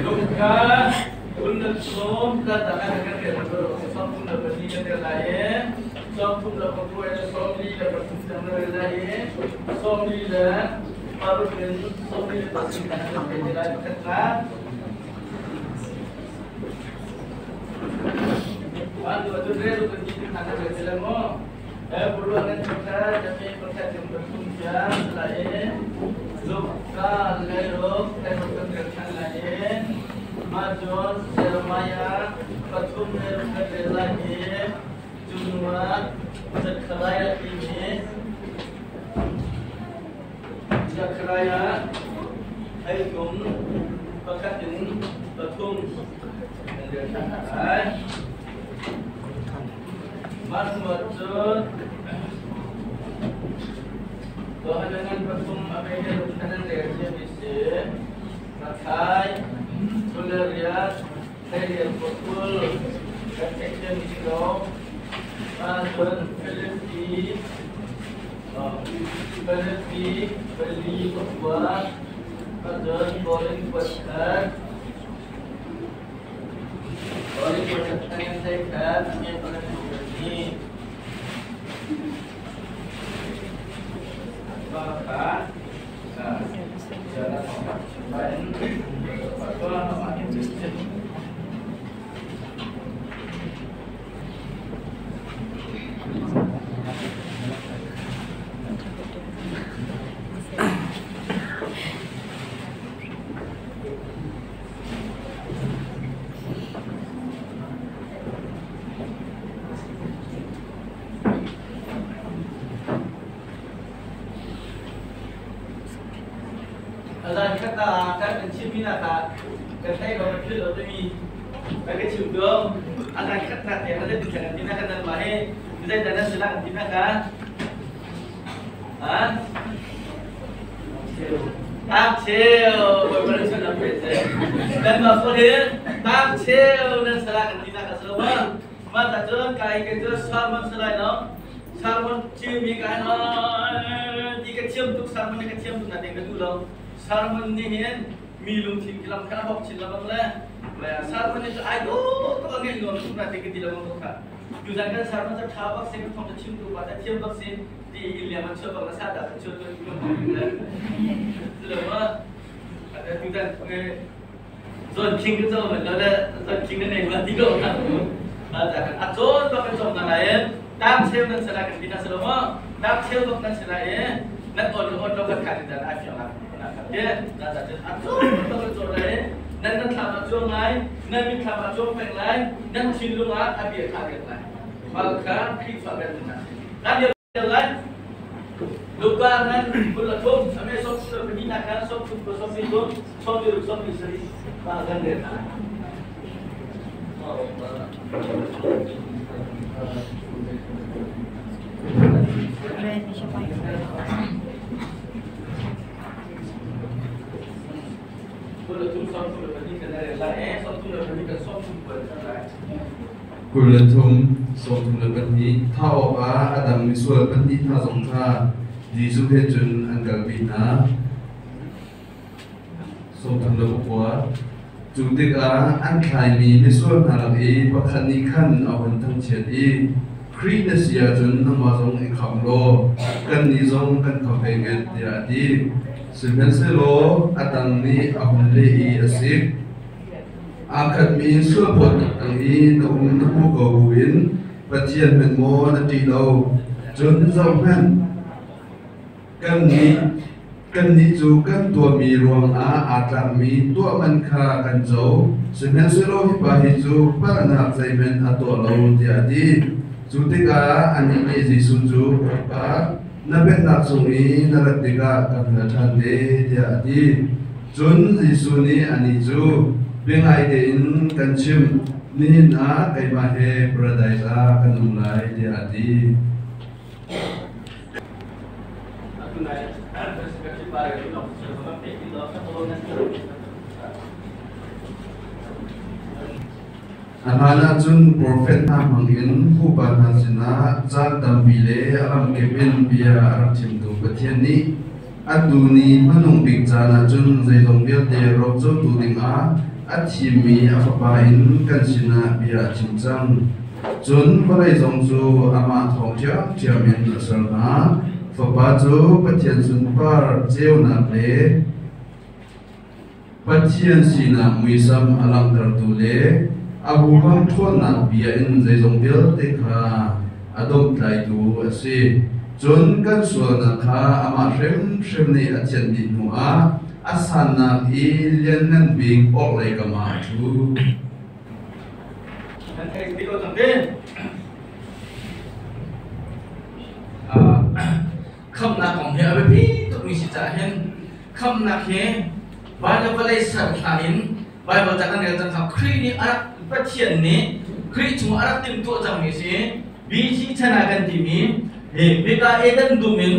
Lungkha 23 kan tak kan kan rel 32 kan rel lai i 36 le 43 kan rel lai i 46 in 47 kan rel lai pakhat kha. Zechariah heikum pakhat in pathum an dir ṭhan lai. Mah hnuah cun Johanan pathum a mei khan an rel ciami si. Matthai, Tulariat, Thleiriat 20 kan theih ciami si lo. Mah cun Filipi Filipi pali pakua, cun Korin kuat khat, Korin kuat khat kan thei khat, mi pakhat ni. Baka, jalan Azan khat ah kan kan chimmi nak ah kan theih lo kan philh lo timi kan ka chim ko. Azan khat nak te kan ti kan ti nak kan mah hi zeidah nan si lah ti nak ah ha Tang cheu bawi nan chun am pe se nan ma fo hin tang cheu nan salah kan ti nak a so ma ma ta cun kai ke cu salmon salai no salmon chimi ka no ti ka thiam tuk salmon ka thiam tuk na te ka du lo salmon ni hin mi lungthin ki lam kha bok chin labang le salmon ni cu ai do to ka ngei nuam tuk na te ka ti labang ko kha tu zan kan salmon ca tha bak se ka thong ta chim tu pa ta thiam bak se ti in liam an chuah bak na sa da ka chuah tu le lo ma tu zan zon king ka zo man lo le zon king na nei ma ti ko na a cawn bak kan cawm na lai tam cheu nan sala kan ti na salo ma tam cheu bak nan sala e nan on on lo kan khan dan ai fiang la na khat ke na ta chen a cawn bak kan cawn lai nan nan thlam a chuang lai nan min thlam a chuang peng lai nan thinlung ah a bia kha pek lai mal kha Khrihfa kan na nan lai Luka nan 23 ame som sur ni na kan som thum ko som ni ko som ni som ni sari ma kan de na. 23 som thum le kan lai som thum le kan som thum ko lai. 23 32 Thah awkah a dang misual pahnih hna zong kha Jesuh he cun an kalpi hna. 34 Cu tikah an thlaimi misual hna lak i pakhat nih khan a hun thangchiat i, Khrih na si ahcun nangmah zong i khamh law kannih zong kan khamh ve nget, tiah a ti. Sihmanhsehlaw a dang nih a hun leh i a sik. Aa khatmi sualphawtnak tang i na um na hmuh ko buin Pathian hmanh maw na ṭih lo? Cun zohhmanh, kannih cu kan tuahmi ruangah aa tlakmi tuah man kha kan co, sihmanhsehlaw hi pa hi cu palhnak zeihmanh a tuah lo, tiah a ti. Cu tikah anih nih Jesuh cu, Bawipa, na pennak cung i na rat tikah ka hngal ṭhan te, tiah a ti. Cun Jesuh nih anih cu, Biangai tein kan chimh, nihin ah keimah he Paradise ah kan um lai, tiah a ti. A hlan ahcun profet hna hmangin pupa hna sinah caan tampi le a lamkip in bia a rak chimtu Pathian nih. Atu ni hmanung bik caan ah cun zeizong vialte rocotu dingah a thimmi a Fapa in kan sinah bia a chim cang. Cun vawlei zong cu amah thawng ṭhiamṭhiam in a ser hna. Fapa cu Pathian sunpar ceunak le Pathian sinak muisam a langhtertu le a huham ṭhawnnak bia in zeizong vialte kha a domhtlaitu a si. Cun kan sualnak kha amah hrimhrim nih a thianh dih hnuah a sannak i lianngan bik orhlei kam ah a ṭhu. Nan theih dih ko cang tin. Khamhnak kong hi a biapi tukmi si caah hin khamhnak hi van le vawlei ser hlan in Baibal ca kan rel cang kha Khrih nih a rak Pathian nih Khrih chung a rak timhtuah cangmi a si. BC chan ah kan timi hi Mika Eden dum in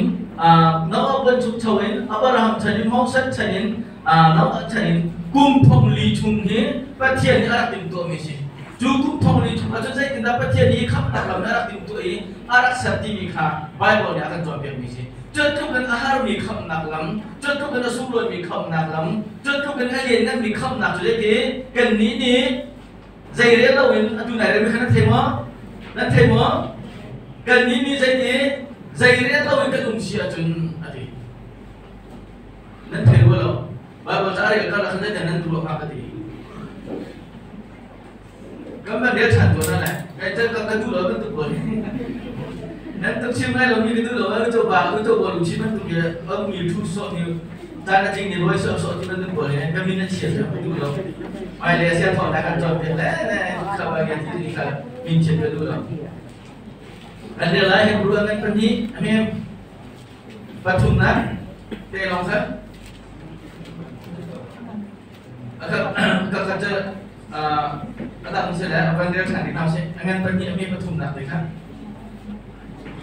Noah bantuk cho in Abraham chan in Moses chan in Noah chan in kum thong li chung hi Pathian nih a rak timhtuahmi a si. Cu kum thong li chung ahcun zeitindah Pathian nih khamhnak lam a rak timhtuah i a rak ser timi kha Baibal nih a kan cawnpiakmi a si. Cu tluk in a harmi khamhnak lam, cu tluk in a sunglawimi khamhnak lam, cu tluk in a liannganmi khamhnak cu zeiti kannih nih zei rel loin atu nai relmi kha nan thei maw? Nan thei maw? Kannih nih zeiti zei rel loin kan um si ahcun a ti. Nan thei rua lo. Baibal ca a rel karlak khan zeidah nan ruah hnga ka ti. Kan van rel ṭhan tawn le kai cal ka ka duh lo bantuk pawl nan tuk chim lai lo mi ka duh lo u to ba u to bol u chi bantuk ye ang mi thu so ni caan a tling ni roi so so ti bantuk pawl he ka min a chia ka duh lo mai le sia thong ta kan chon te le le kha ba ge ti ni kha min chiat ka duh lo an le lai Hebrew an pahnih amen pathumnak te long kha Ka cu a dang si le a van rel ṭhan ding hna usih. A ngan pahnih a mi pathumnak te kha.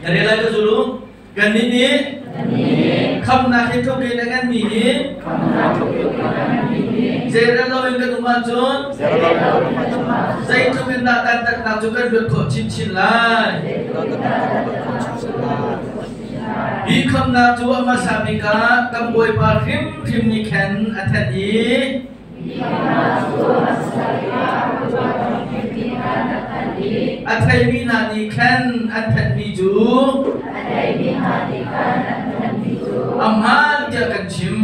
Ka rel lai ka zulu. Kannih nih khamnak hi tluk in a nganmi hi zeirel loin kan um ahcun zeitluk in dah dantatnak cu kan luat khawh chinchin lai. Hi khamnak cu a hmasa bik ah kan Bawipa hrimhrim nih khan a thanh i a theimi hna nih khan an thanhmi cu a hmaan tiah kan chim.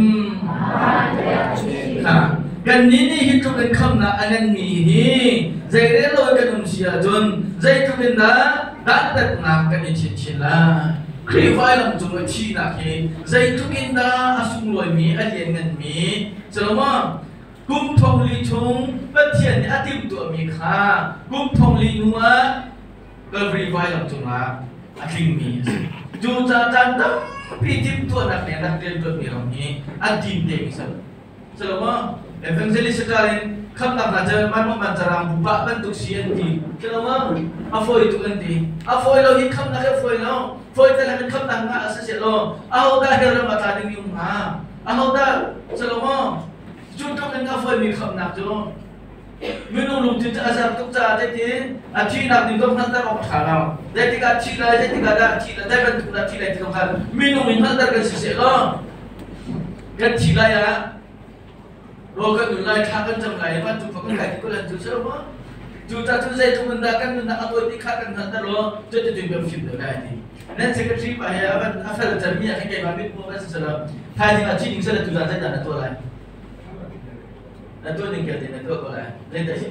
Kannih nih hi tluk in khamnak a nganmi hi zeirel lo in kan um si ahcun zeitluk in dah dantatnak kan i chinchin lai. Khrihfa lam cung a thihnak hi zeitluk in dah a sunglawimi a liannganmi Solomon kum thong li chung Pathian nih a timhtuahmi kha kum thong li hnu ah Calvary vailam cungah a tlingmi a si. Cucaah caan tampi timhtuahnak le rak rianṭuanmi ram hi an tim te mi si. Solomon evangelist in khamnak hna cu man man carang bu pah bantuk si an ti. Solomon a fawi tuk an ti. A fawi lo hi khamnak hi a fawi lo. Fawi te lang in khamnak nga a si se lo. Aho dah hell ram a tla ding um hnga? Aho dah Solomon cu tluk in a fawimi khamnak cu minung lungthin cu a zer tuk caah zeitin a thihnak ding zong hngalhter awk a ṭha lo. Zeitikah thi lai, zeitikah dah thi lai, zei bantuk dah thi lai ti zong kha minung in hngalhter kan si seh law kan thi lai ah rawl kan nun lai, thla kan cam lai i vancung fa kan kai ti ko lai cu si lo maw? Cu ca cu zeitluk in dah kan nunnak a tawi ti kha kan hngalhter law cuticun kan fim deuh lai ti. Nan secretary pa he a fel cemmi ah khin keimah mit hmuh kan si selaw thaizing ah thi ding selaw tuzaan zeidah na tuah lai? Na tuah ning kel na tuah ko lai. Zeidah si?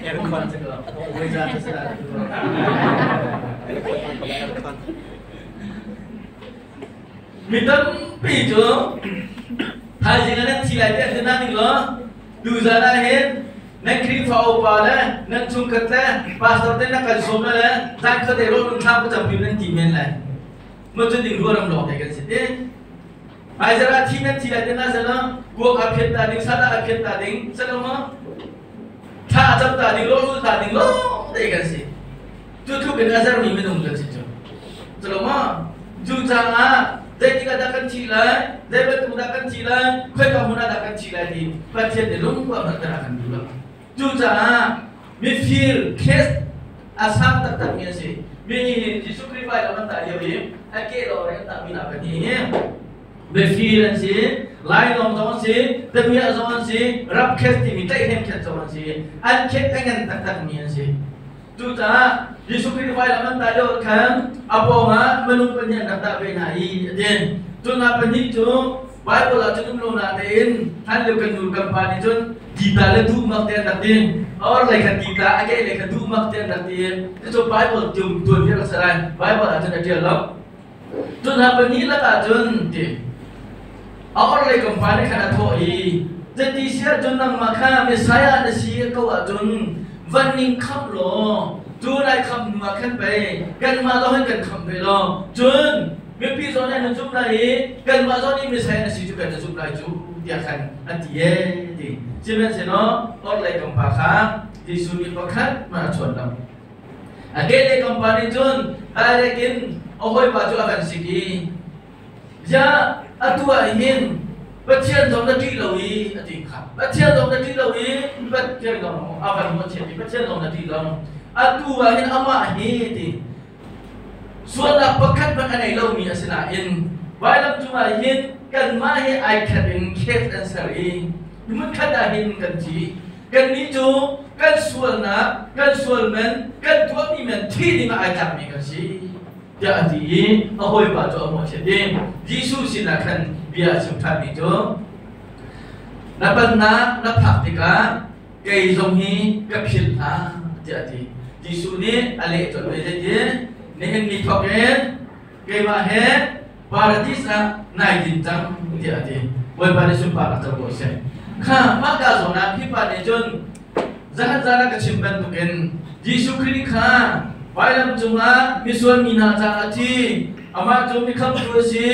Aircon si ko. Voi zan si la. Mi tampi cu thaizing ah nan thi lai ti an ti na ning law tuzaan ah hin nan Khrihfa upa le nan chungkhat le pastor te na kan sawm le zan khat e rawl nun thlam ka campi nan ti men lai. Ma cu ding ruaram lawng te kan si ti. Hmaizarh ah thi nan thi lai te na selo kuak a phiat ta ding sadah a phiat ta ding selo ma thla a cam ta ding rawl ul ta ding lawng te kan si. Cu tluk in a zermi minung kan si cu. Culo ma cucaah zeitik ah dah kan thi lai, zei bantuk dah kan thi lai, khoika hmun ah dah kan thi lai ti Pathian nih lungruah hngalhter a kan duh lo. Cucaah mifir case a sang taktakmi a si. Mi Jesuh Khrih vailam an tah lio i a ke lawng in an tahmi hna pahnih hi mifir an si, lainawng zong an si, damiah zong an si, rapkhet timi tlaihhrem khet zong an si. An khet a ngan taktakmi an si. Cucaah Jesuh Khrih vailam an tah lio khan a pawngah minung pahnih an rak tah ve hna i a ti. Cu hna pahnih cu Bible ah cun um lo natein hlanlio kan nu kan pa nih cun tita le duhmak te an rak ti. A orhlei kha tita, a kehlei kha duhmak te an rak ti. Cucu Bible tum tuan hi rak si lai. Bible ah cun a ṭial lo. Cu hna pahnih lakah cun ti a orhlei kan pa nih khan a thawh i zeiti si ahcun nangmah kha Messiah na si ko ahcun van ning khamh law cu lai khamh hnu ah khan pei kanmah zong hin kan khamh ve law cun mipi zong nih an zumh lai i kanmah zong nih Messiah na si cu kan zumh lai cu tiah khan an ti ee ti. Sihmanhsehlaw orhlei kan pa kha Jesuh nih pakhat hmanh a chawn lo. A kehlei kam pa nih cun direct in a hawipa cu a kan sik i ziah atu ah hin Pathian zong na ṭih lo i a ti kha. Pathian zong na ṭih lo i Pathian zong a van Pathian i Pathian zong na ṭih lo. Atu ah hin amah hi ti sualnak pakhat hmanh a nei lomi a si nain vailam cungah hin kanmah he ai khat in khet an ser i hmun khat ah hin kan thi. Kannih cu kan sualnak, kan sualman, kan tuahmi man thi dingah ai tlakmi kan si tiah a ti i a hawipa cu a mawhchiat i Jesuh sinah khan bia a chim ṭhanmi cu na pannak na phak tikah kei zong hi ka philh hna tiah a ti. Jesuh nih a leh colh ve zeitin nihin ni thawk in keimah he paradis ah nai din cang tiah a ti. Bawipa nih sunparnak co ko seh. Kha mah ka zawn ah hi pa nih cun zahan zan ah ka chim bantukin Jesuh Khrih kha vailam cungah misual mi hna caah a thi. Amah cu mikhamtu a si.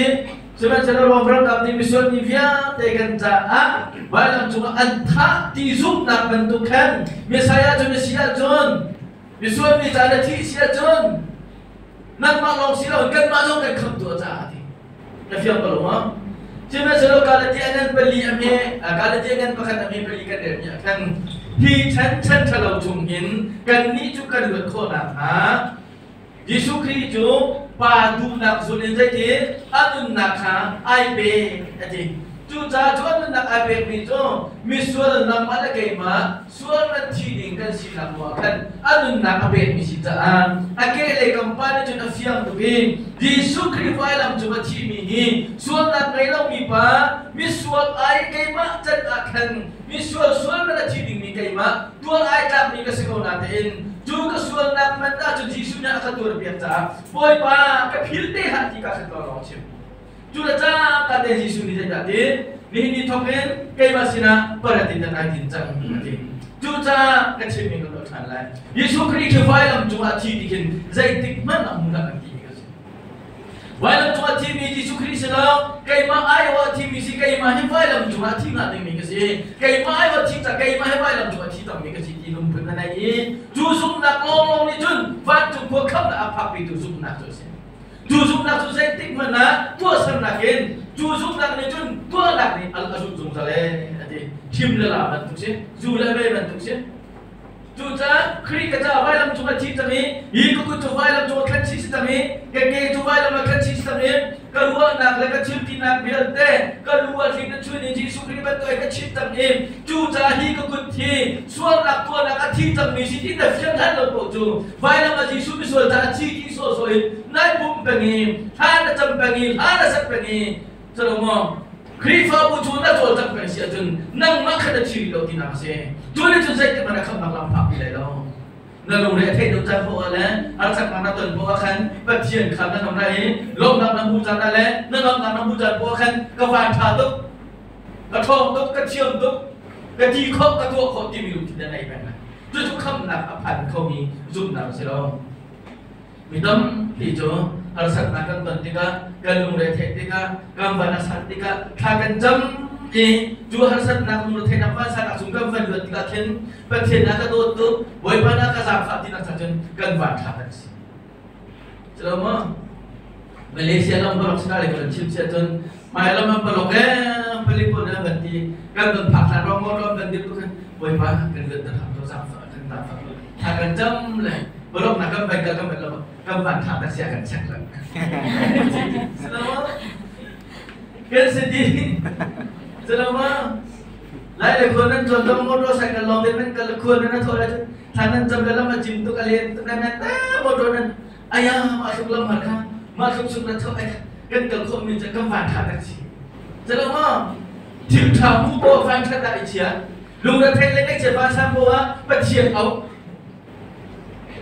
Sihmanhsehlaw Rom ralkap nih misual mi vialte kan caah vailam cungah an thah ti zumhnak bantuk khan Messiah cu na si ahcun misual mi caah na thih si ahcun nangmah lawng si loin kanmah zong kan khamtu a caah a ti. Na fiang ko lo maw? Sihmanhsehlaw Galatia ngan pali a hme, Galatia ngan pakhat a hme pali kan relmi ah khan hi chan chan ṭhalo chung hin kannih cu kan luat khawh nakhnga Jesuh Khrih cu Pa duhnak zul in zeitin a nunnak kha ai pe a ti. Cucaah cu a nunnak ai pekmi cu misual nangmah le keimah sual nan thi ding kan sinak ruah khan a nunnak a pekmi si caah a kehlei kam pa nih cun a fiang tuk i Jesuh Khrih vailam cung a thimi hi sualnak ngei lomi pa misual ai keimah can ah khan misual sual man a thi dingmi keimah tuar ai tlakmi ka si ko natein cu ka sualnak man ah cun Jesuh nih a ka tuarpiak caah Bawipa ka phil te hlah ti ka khan lawng chim. Cu le cangka te Jesuh nih zeidah ti? Nihin ni thawk in keimah sinah paratin nan ai din cang a ti. Cucaah ka chimmi ka tuah ṭhan lai. Jesuh Khrih khi vailam cungah a thi ti khin zeitik hmanh ah hmu hlah kan ti mi ka si. Vailam cungah a thimi Jesuh Khrih si lo, keimah aiawh a thimi si, keimah hi vailam cungah a thi hnga dingmi ka si. Keimah aiawh a thi ca keimah hi vailam cungah a thi tangmi ka si ti lungput na nei i cu zumhnak lawnglawng nih cun vancung khua khamnak a phakpitu zumhnak cu a si. Cu zumhnak cu zeitik hmanh ah tuahsernak in cu zumhnak nih cun tuahnak nih a zulh zungzal ee a ti. Thim le la bantuk si, zu le mei bantuk si. Cucaah Khrih ka caah vailam cung a thi cang i hi ka kut cu vailam cung a khan chih si cang i ka ke cu vailam a khan chih si cang i ka ruahnak le ka thiltinak vialte ka lu a hrin a chun i Jesuh Khrih bantuk in ka chit cang i cucaah hi ka kut hi sualnak tuahnak a thi cangmi si ti na fiang hlan lo paoh cu vailam ah Jesuh misual caah a thi ti sawhsawh in nai pum peng i hla na cam peng i hla na sak peng i Salomo Khrihfabu cu na cawlcangh peng si ahcun nangmah kha na thi rih lo tinak a si. Cu nih cun zeitik hmanh a khamhnak lam phak ti lai lo. Na lungre a theih deuh caan poah ah le harsatnak na ton poah ah khan Pathian kha na nam lai i lawmhnak na hmuh caan ah le na nuamhnak na hmuh caan poah ah khan ka van ṭha tuk, ka ṭhawng tuk, ka thiam tuk, ka ti khawh, ka tuah khawh timi lungthin na ngei peng lai. Cucu khamhnak a phan khomi zumhnak a si lo. Mi tampi cu harsatnak kan ton tikah, kan lungre theih tikah, kan van a san tikah thla kan cam i cu harsatnak lungretheihnak vansannak chung kan van luat tikah khin Pathian a ka dawt tuk, Bawipa na ka zaangfah tinak ca cun kan van ṭha kan si. Culo maw? Malaysia lam balok sina le kan chim sia cun hmai lam an balok e palik pon an van ti kan van phak hlan rong rom van dir tu khan Bawipa kan luat na tham to zaangfah kan zaangfah thla kan cam le balok na kan vai kal kan van lam. Kan van tha tak sia kan check lan. Silo kan si di. Silo ma lai le khuan nan chuan dong motorcycle long den nan kal khuan nan tho la thlan nan cham le lam a cim tuk a len tuk nan ta motor nan aya ma suk lam har kha ma suk suk na tho ai kan kal khom mi kan van tha tak si. Silo ma thil tha mu bo fan tha ta i chia lung na thei le ngai chia pa sam bo ah Pathian au.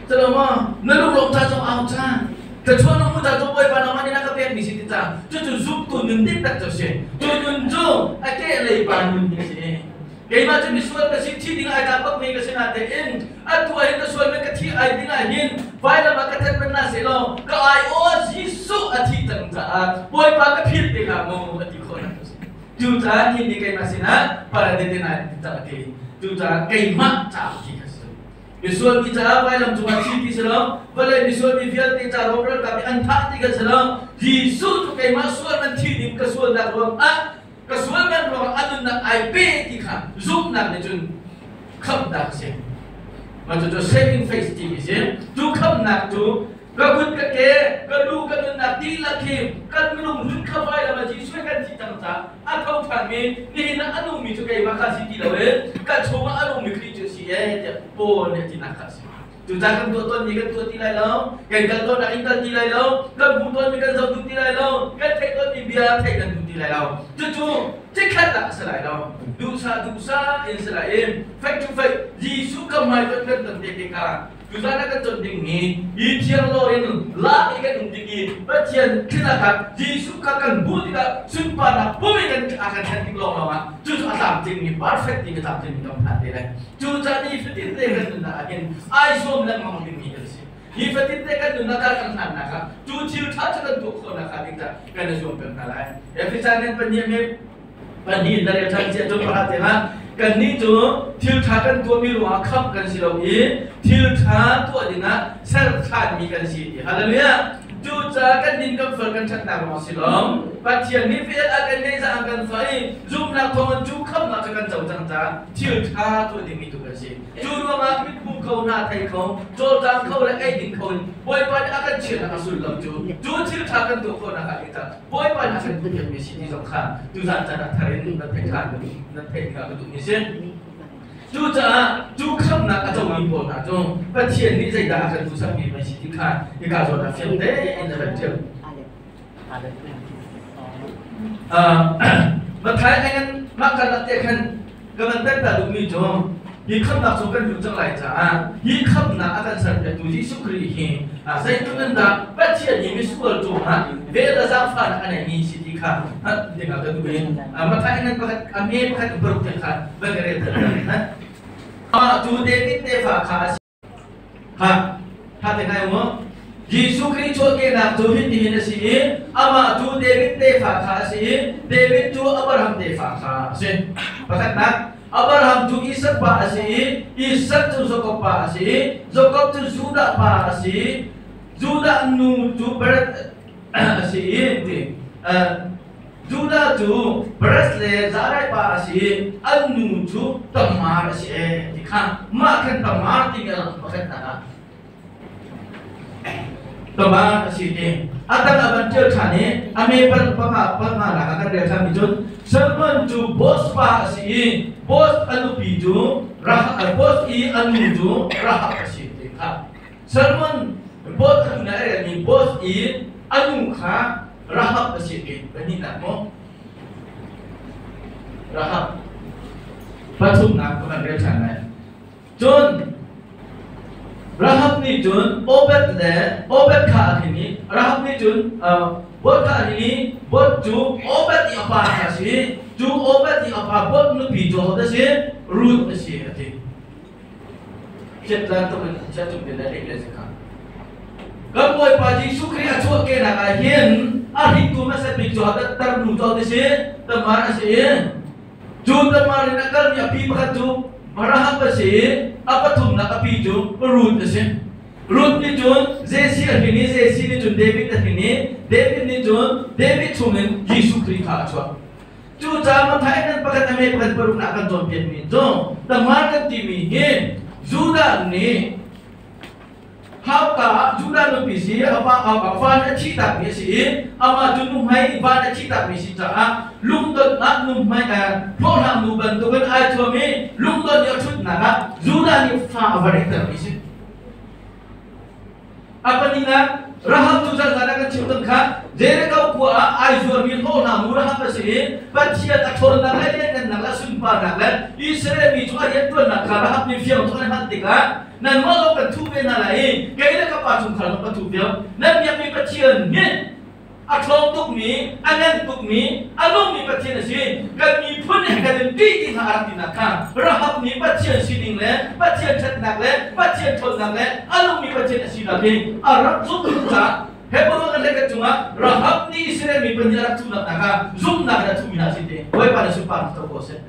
Culomaw na lunglawm ca zong au ca. Thluachuah na hmuh ca cu Bawipa nangmah nih na ka pekmi si ti ca. Cucu zumtu nun diktak cu a si. Cu nun cu a kehlei pa nun hi a si. Keimah cu misual ka si, thi ding ai tlak bakmi ka si natein atu ah hin ka sual men ka thi ai ding ah hin vailam ah ka that men na seh law ka ai aw Jesuh a thih cang caah Bawipa ka philh te hlah mu a ti khawh nak cu si. Cucaah nihin ni keimah sinah paradise ti cang a ti. Cucaah keimah caah ti kha si. Misual mi caah vailam cungah thi ti si lo, vawlei misual mi vialte ca Rom ralkap nih an thah ti kan si lo. Jesuh cu keimah sual man thi ding ka sualnak ruangah ka sual man ruangah a nunnak ai pe ti kha zumhnak nih cun khamhnak a si. Mah cucu saving faith timi si. Cu khamhnak cu ka kut ka ke ka lu ka nunnak dihlak hi kan minung nun kha vailam ah Jesuh kan thih cang caah a tho ṭhanmi nihin ah a nungmi cu keimah kha si ti lo in ka chungah a nungmi Khrih cu a si ee tiah Paul nih a tinak kha a si. Cucaah kan tuah tawnmi kan tuah ti lai lo, kan kal tawnnak in kal ti lai lo, kan hmuh tawnmi kan zoh duh ti lai lo, kan theih tawnmi bia theih kan duh ti lai lo. Cucu chikkhat ah a si lai lo. Duhsah duhsah in si lai in faith to faith Jesuh kan hmai ton kan ton te tikah Tuzan ah kan cawn dingmi hi thiang lawr in lak i kan um tik i Pathian thil ah Jesuh kha kan hmuh tikah sunparnak pum in kan a kan thlen tik lawnglawng ah cucu a tlamtlingmi perfect ti a tlamtlingmi kan phan te lai. Cucaah nifatin te kan nunnak ah hin ai zuam lengmang dingmi kan si. Nifatin te kan nunnak ah kan hlannak ah cu thil ṭha cu kan tuah khawhnak hnga ding cah kan i zuam peng hna lai. Efesa nan pahnih me pahnih na rel ṭhan cia cu pakhat te hlah kannih cu thil ṭha kan tuahmi ruangah khamh kan si lo i thil ṭha tuah dingah ser ṭhanmi kan si ti. Hallelujah! Cucaah kan din kan fal kan ṭhatnak ruang si lo. Pathian nih vel a kan ngeih caah kan fa i zumhnak thawngin cu khamhnak cu kan co cang caah thil ṭha tuah dingmi tu kan si. Cu ruangah mit hmu kho, hna thei kho, cawlcang kho le ei ding kho in Bawipa nih a kan chiahnak a sullam cu cu thil ṭha kan tuah khawhnak ah nih Bawipa nih a kan duhpiakmi si ti zong kha tuzan caan ah thar in nan theih ṭhan nan theih dingah ka duhmi si. Cucaah cu khamhnak a comi pawl hna cu Pathian nih zeidah a kan duhsakmi mei si ti kha hika zawn ah fiang tein a kan ṭial. Matthai ngan mah karlak te khan ka van tenta duhmi cu hi khamhnak cu kan luh cang lai caah hi khamhnak a kan serpiaktu Jesuh Khrih hi zeitluk in dah Pathian nih misual cungah vel le zaangfahnak a neimi si ti kha hngalh dingah ka duh i Matthai ngan pakhat a me pakhat in paruk tiang kha van ka rel ta. Amah cu David tefa kha a si. Ha, tha te ngai mu. Jesuh Khrih chuahkehnak cu hitihin a si i amah cu David tefa kha a si i David cu Abraham tefa kha a si. Pakhatnak, Abraham cu Isak pa a si i Isak cu Jakob pa a si i Jakob cu Judah pa a si i Judah nu cu Perez a si i ti Judah cu Perez le Zarai pa a si i an nu cu Tamar a si ee ti kha mah khan Tamar timi a lang pakhatnak ah Tamar a si ti a dang a van ṭial ṭhan i a me pan panga panga nak ah kan rel ṭhan mi cun Salmon cu Boaz pa a si i Boaz a nupi cu Rahab Boaz i a nu cu Rahab a si ti kha Salmon Boaz a nu a relmi Boaz i a nu kha Rahab a si i pahnihnak maw? Rahab pathumnak ka van rel ṭhan lai. Cun Rahab nih cun Obed le Obed kha a hrin i Rahab nih cun Boaz kha a hrin i Boaz cu Obed i a pa kha a si. Cu Obed i a pa Boaz nupi cu ahodah a si? Ruth a si a ti. Chiatlan tuk in chiat tuk in a hlei le si kha. Kan Bawipa Jesuh Khrih a chuahkehnak ah hin a hringtu hmasa bik cu tarnu cu a si, Tamar a si i cu Tamar in a kalmi a pi pakhat cu Rahab a si i a pathumnak a pi cu Ruth a si. Ruth nih cun Jesse a hrin i Jesse nih cun David a hrin i David nih cun David chungin Jesuh Khrih kha a chuah. Cucaah Matthai nan pakhat a me pakhat paruknak kan cawnpiakmi cu Tamar kan timi hi Judah nih Hauka ah Judah nupi si a pa a van a thi takmi a si i amah cu nuhmei van a thi takmi si caah lungdonhnak nuhmei hlawhhlang nu bantukin ai thuam i lungdonh i a ṭhutnak ah Judah nih fa a va reihtermi si. A pahnihnak, Rahab cu zan zan ah kan chim tawn kha Jericho khua ah ai zuarmi hlawhhlang nu Rahab a si i Pathian a ṭhawnnak le lianhngannak le sunparnak le Israel mi cu a rianṭuannak kha Rahab nih fiang tuk an hngalh tikah nanmah zong kan thuh ve hna lai i kei le ka pa chungkhar zong ka thuh viau nan biakmi Pathian nih a ṭhawng tukmi, a ngan tukmi, a nungmi Pathian a si. Kan miphun nih kan in ṭih ti hna a rak tinak kha Rahab nih Pathian sining le Pathian ṭhatnak le Pathian ṭhawnnak le a nungmi Pathian a sinak hi a rak zumh tuk caah Hebron kan hlei cungah Rahab nih Israel miphun nih a rak thuhnak hna kha zumhnak in a thuhmi hna a si ti. Bawipa na sunparnak co ko seh.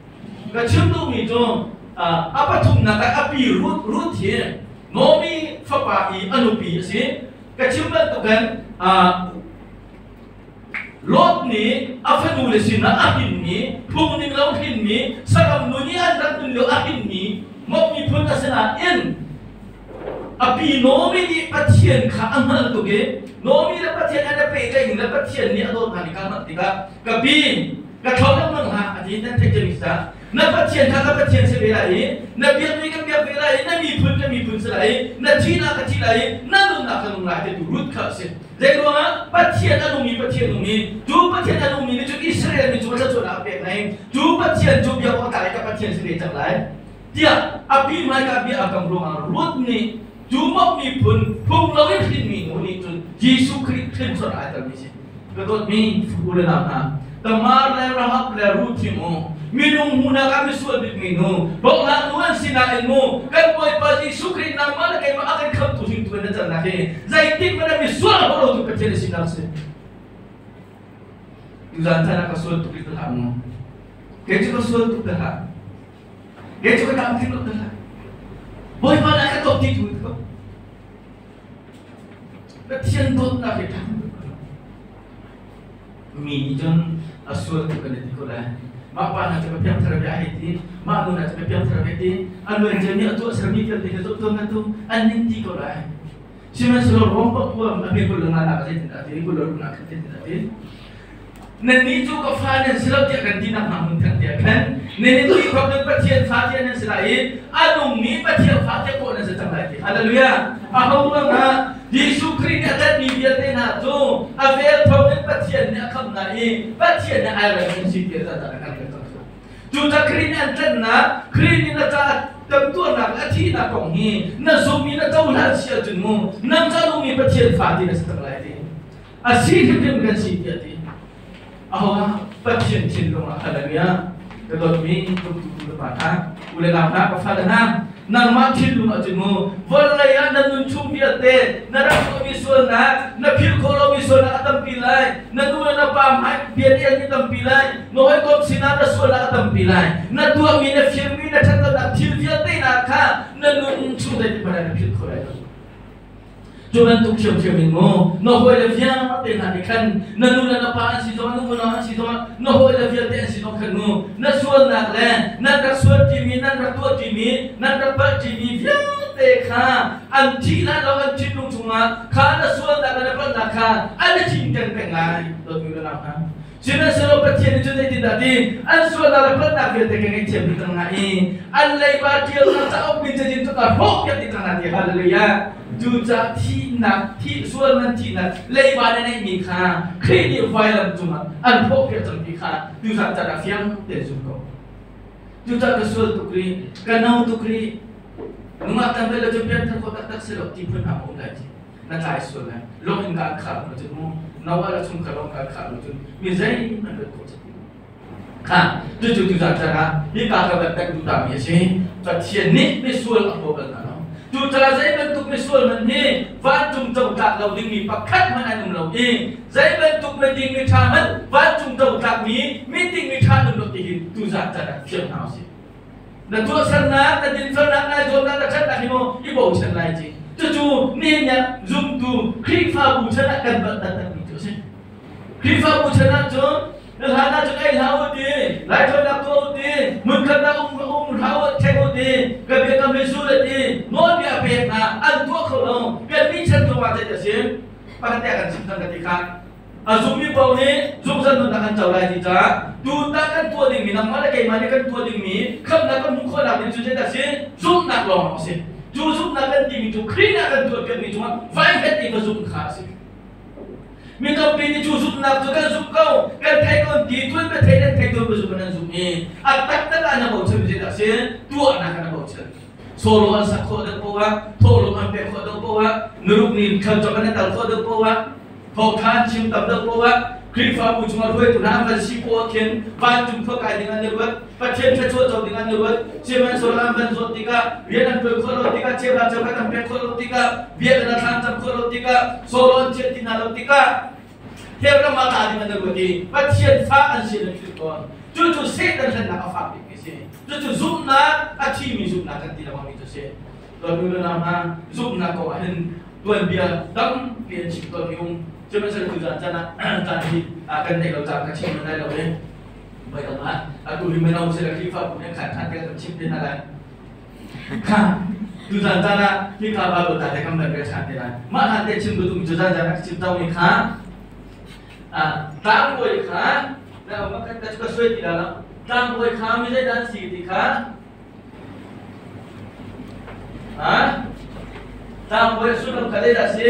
Ka chim duhmi cu a pathumnak ah a pi Ruth Ruth hi Naomi fapa i a nupi a si. Ka chim bantukin Lot nih a fanu le sinah a hinmi, phung ning lo hinmi, saram nu nih an rak nun lio a hinmi Moab miphun a si nain a pi Naomi nih Pathian kha a hngalh tuk i Naomi le Pathian an i pehtlaih ning le Pathian nih a dawt hna ning kha a hngalh tikah ka pi ka thlo lengmang hlah a ti nan theih cemi si na Pathian kha ka Pathian si ve lai i na biakmi ka biak ve lai i na miphun ka miphun si lai i na thihnak ka thi lai i na nunnak ka nung lai ti tu Ruth kha a si. Zei ruangah Pathian a nungmi Pathian nungmi cu Pathian a nungmi nih cun Israel mi cu thluachuahnak a pek hna i cu Pathian cu biak awk a tlak i ka Pathian si ve cang lai tiah a pi hmaika bia a kam ruangah Ruth nih cu Moab miphun phung loin hrinmi nu nih cun Jesuh Khrih hrinsor ai telmi si. Ka dawtmi u le nau hna, Tamar le Rahab le Ruth hi mu minung hmuhnak ah misual bikmi nu, hlawhhlang nu an si nain mu kan Bawipa Jesuh Khrih nangmah le keimah a kan khamtu hringtu in na cannak hi zeitik hmanh ah misual a lotu Pathian a sinak si. Tuzan chan ah ka sual tuk i ka hlah mu. Kei cu ka sual tuk ka hlah. Kei cu ka tam tling lo ka hlah. Bawipa nih a ka dawt ti tu ko. Pathian dawtnak hi ṭha tuk mi nih cun a sual tuk kan i ti ko lai. Mah pa hna cu ka piangthar ve a hei ti, mah nu hna cu ka piangthar ve ti, a luan mi a tuahsermi vialte kha zoh tuan tu an ning ti ko lai. Sihmanhsehlaw Rom pakua a hme kul le nga nak zeitin dah ti, kul le ruk nak khan zeitin dah ti. Nannih cu ka fa nan si lo tiah kan ti nak hna hmun khan tiah khan nan i ti khop nan Pathian fa tiah nan si lai i a nungmi Pathian fa tiah kawh nan si cang lai ti. Hallelujah. A ho ruangah Jesuh Khrih nih a tlanhmi vialte hna cu a vel thawng in Pathian nih a khamh hna i Pathian nih ai rem an si tiah zah kan kan cang. Cu ca Khrih nih an tlanhnak, Khrih nih na caah temtuarnak le a thihnak kong hi na zumh i na cohlan si ahcun mu nang ca nungmi Pathian fa ti na si cang lai ti. A si hrimhrim kan si tiah ti. Ahoah Pathian thinlung ah hallelujah. Ka dawtmi tumtu tu pa hna, u le nau hna, ka fale hna, nangmah thinlung ah cun mu vawlei ah na nun chung vialte na rak tuahmi sualnak, na philh khawh lomi sualnak a tampi lai, na nu le na pa hmai bia ni tampi lai, na hawikom sinah na sualnak a tampi lai, na tuahmi, na firmi, na ṭhatlonak thil vialte hna kha na nun chung zeitik hmanh ah na philh kho lai lo. Cu bantuk ṭhiamṭhiam in maw na hawile vialte hna nih khan na nu le na pa an si zongah na unau an si zongah na hawile vialte an si zong khan mu na sualnak le nan rak sual ṭimi nan rak tuah ṭimi nan rak palh ṭimi vialte kha an thih hlan lo an thinlung chungah kha na sualnak le na palhnak kha an i cinken peng lai dawtmi ka nau hna. Sihmanhsehlaw Pathian nih cun zeitindah ti an sualnak le palhnak vialte ka ngaihthiam dih cang hna i an leiba ṭialnak cauk min cazin cu ka hrawhpiak dih cang hna ti hallelujah. Cucaah thihnak thih sual nan thihnak leiba na neihmi kha Khrih nih vailam cungah an hrawhpiak cang ti kha tuzan caan ah fiang tein zum ko. Cucaah ka sual tuk rih, ka no tuk rih, nungak tam le cu pianthar khawh taktak si lo ti phun hna um lai ci. Na tlai sual lai lawng in kaan khar lo cun mu no ala chung kha lawng kaan khar lo cun mi zeihmanh rat khawh ti kha cucu tu zan chan ah hi ka ka van pek duh ta mi a si. Pathian nih misual a hlaw bal hna lo. Cu ca zei bantuk misual man hi vancung co tlak lo ding mi pakhat hmanh an um lo i zei bantuk miding mi ṭha hmanh vancung co tlak mi miding mi ṭha an um lo ti hi tu zan chan ah fiang hna usih. Na tuahsernak, na dinfelnak, nai zuamnak, na ṭhatnak hi maw i bochan lai ci. Cucu nihin ah zumtu Khrihfabu chan ah kan banh taktakmi cu a si. Khrihfabu chan ah cun na hlan ah cun ei hlah u ti, laithawinak tuah u ti, hmunkhat ah um um hlah u, ṭhek u ti, ka biakam hi zul ti, nawlbia pek hna an tuah kho lo. Kan Pakhat te kan chim cang ka ti kha. A zummi paoh nih zungzal nunnak an co lai ti caah tutan kan tuah dingmi nangmah le keimah nih kan tuah dingmi khamhnak kan hmuh khawhnak ding cu zeidah a si? Zumhnak lawng a si. Cu zumhnak kan timi cu Khrih nih a kan tuahpiakmi cungah vaikhat te va zumh kha a si. Mi tampi nih cu zumhnak cu kan zumh ko, kan thei ko ti tuan bia thei nan thei tuan bia zumh nan zumh i a taktak ah na bochan zeidah a si? Tuahnak ah na bochan. Solo an sak khawh deuh poah, thawhlawm an pek khawh deuh poah, nuruk ni thlan an tal khawh deuh poah, thawngtha an chim tam deuh poah, Khrihfabu chungah hruaitu hna an van si poah khin vancung khua kai ding an i ruat, Pathian thluachuah co ding an i ruat, sihmanhsehlaw an van zawt tikah, rian an tuan khawh lo tikah, cheuhra cheukhat an pek khawh lo tikah, biakinn a thlan cam khawh lo tikah, solo an chiah ti hna lo tikah, hell ram ah tla ding an i ruat i Pathian fa an si an philh tawn. Cucu Satan hlennak a fak bikmi a si. Cucu zumhnak a thimi zumhnak kan ti lengmangmi cu a si. Tuan nu le nau hna, zumhnak kong ah hin tuanbia tampi an chim tawnmi um. Sihmanhsehlaw tu caan caan ah caan hi kan neih lo caah ka chim lai lo i voi dang ah atu hi mino si le Khrihfabu nih khan khan kan chim te hna lai. Kha tu caan caan ah hi kha Bible ta te kam kan rel ṭhan te lai. Mah hlan te chim duh tu caan caan ah chim taumi kha tlangbawi kha ka suai ti la lo tlangbawi kha mi zeidah an si ti kha tlangbawi sullam kha zeidah a si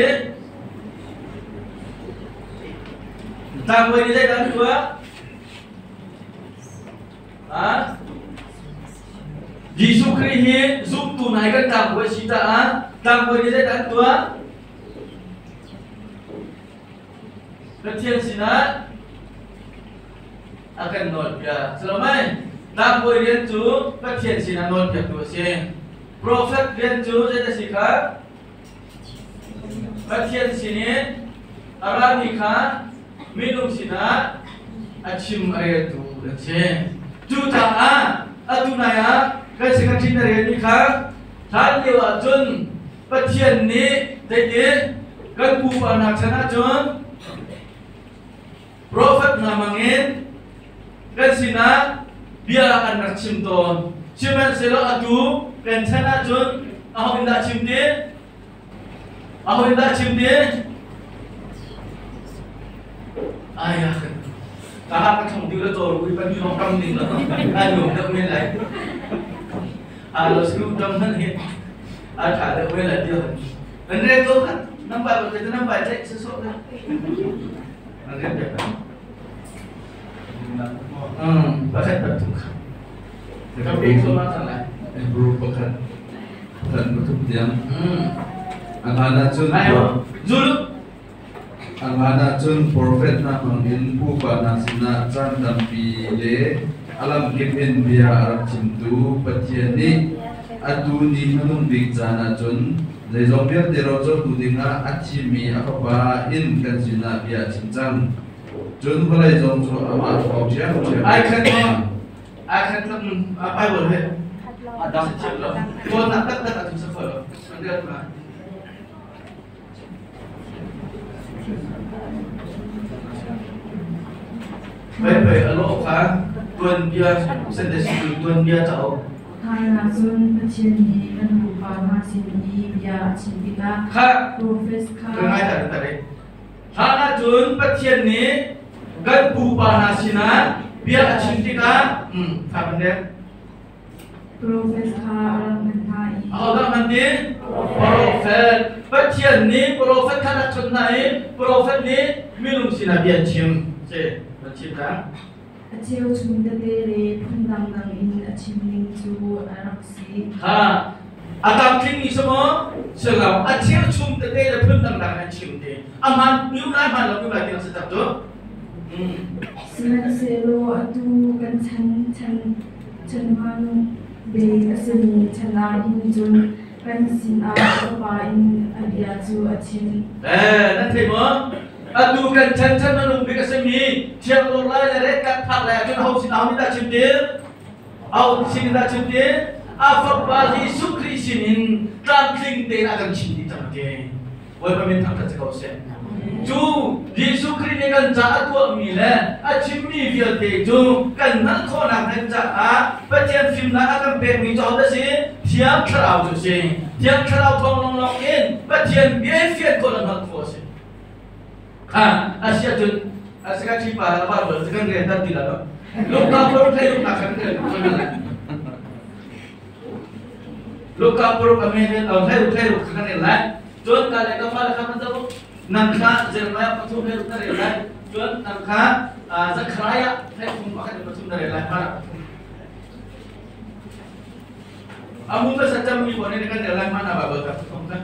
tlangbawi nih zeidah an tuah Jesuh Khrih hi zumtu nai kan tlangbawi si caah tlangbawi nih zeidah an tuah Pathian sinah a kan nawlpiak. Salomai, tlangbawi rian cu Pathian sinah nawlpiaktu a si. Profet rian cu zei a si kha? Pathian sinin a rami kha minung sinah a chim a reltu an si. Cucaah atu nai ah kan si kan ṭhin a relmi kha hlan lio ahcun Pathian nih zeitin kan pupa hna chan ahcun profet hna hmangin kan sinah bia an rak chim tawn. Sihmanhsehlaw atu kan chan ahcun aho in dah chim ti? Aho in dah chim ti? Ai ka ha ka thong ti la to ru pa ni hong kam ning la ai nuam deuh men lai. A lo sru tam han hi a tha deuh men lai ti an re ko khat nam bai ba te nam bai che se so na an re pe pakhat pathum kha ka pe so ma chang lai Hebrew pakhat pakhat pathum tiang a hlan ahcun Zulu a hlan ahcun profet hna hmangin pupa hna sinah caan tampi le a lamkip in bia a rak chimtu Pathian nih atu ni hmanung bik caan ahcun zeizong vialte rocotu dingah a thimmi a Fapa in kan sinah bia a chim cang. Cun vawlei zong cu amah thawng ṭhiamṭhiam Ai khat maw? Ai khat Bible he Adam thiam lo. Tuannak taktak a tu sa lo. Pei a lawh kha tuanbia Sunday School tuanbia cauk. Thailand cun Pathian nih kan pupa hna sin i bia a chim tikah Kha profet kha ngai ta ta re. Hlan ahcun Pathian nih kan pupa hna sinah bia a chim tikah fa kan rel. Profet kha a rak hman hna i Ahodah hman ti? Profet. Pathian nih profet kha rak chawnh hna i profet nih minung sinah bia an chim. Si, an chim ta. A cheuchum tete le phun dangdang in a chim ning cu a rak si. Ha, a tlamtling ni si maw? Si lo. A cheuchum tete le phun dangdang an chim te. A hmaan nu lai hmaan lo nu lai ti si tak cu. Sihmanhsehlaw atu kan chan chan Chanhman bik a simi chan ah hin cun kan sinah Fapa in a bia cu a chim. Nan thei maw? Atu kan chan chan manung bik a simi thiang lawr lai le ret kan phak lai ahcun ho sin aho nih dah chim ti? Aho sin dah chim ti? A Fapa Jesuh Khrih sin in tlamtling tein a kan chim dih cang ti. Bawipa min thangṭhat si ko seh. Cu Jesuh Khrih nih kan ca a tuahmi le a chimmi vialte cu kan hngalh khawhnak ding caah Pathian fimnak a kan pekmi cu ahodah si? Thiang Thlarau cu a si. Thiang Thlarau thawng lawnglawng in Pathian bia i fian khawh le hngalh khawh a si. Ha, asia cun asika chi pa la ba bol kan re tar ti la lo. Luka por thai luka kan re. Luka por ka me ne au thai thai lu kan re lai. Cun ka le ka fa la kha man zo nang kha Jeremiah pathum he na re lai. Cun nang kha Zechariah thai thum pakhat pathum na re lai ma. Amu ka sacam mi bone kan re lai ma na ba ba ta thum ka.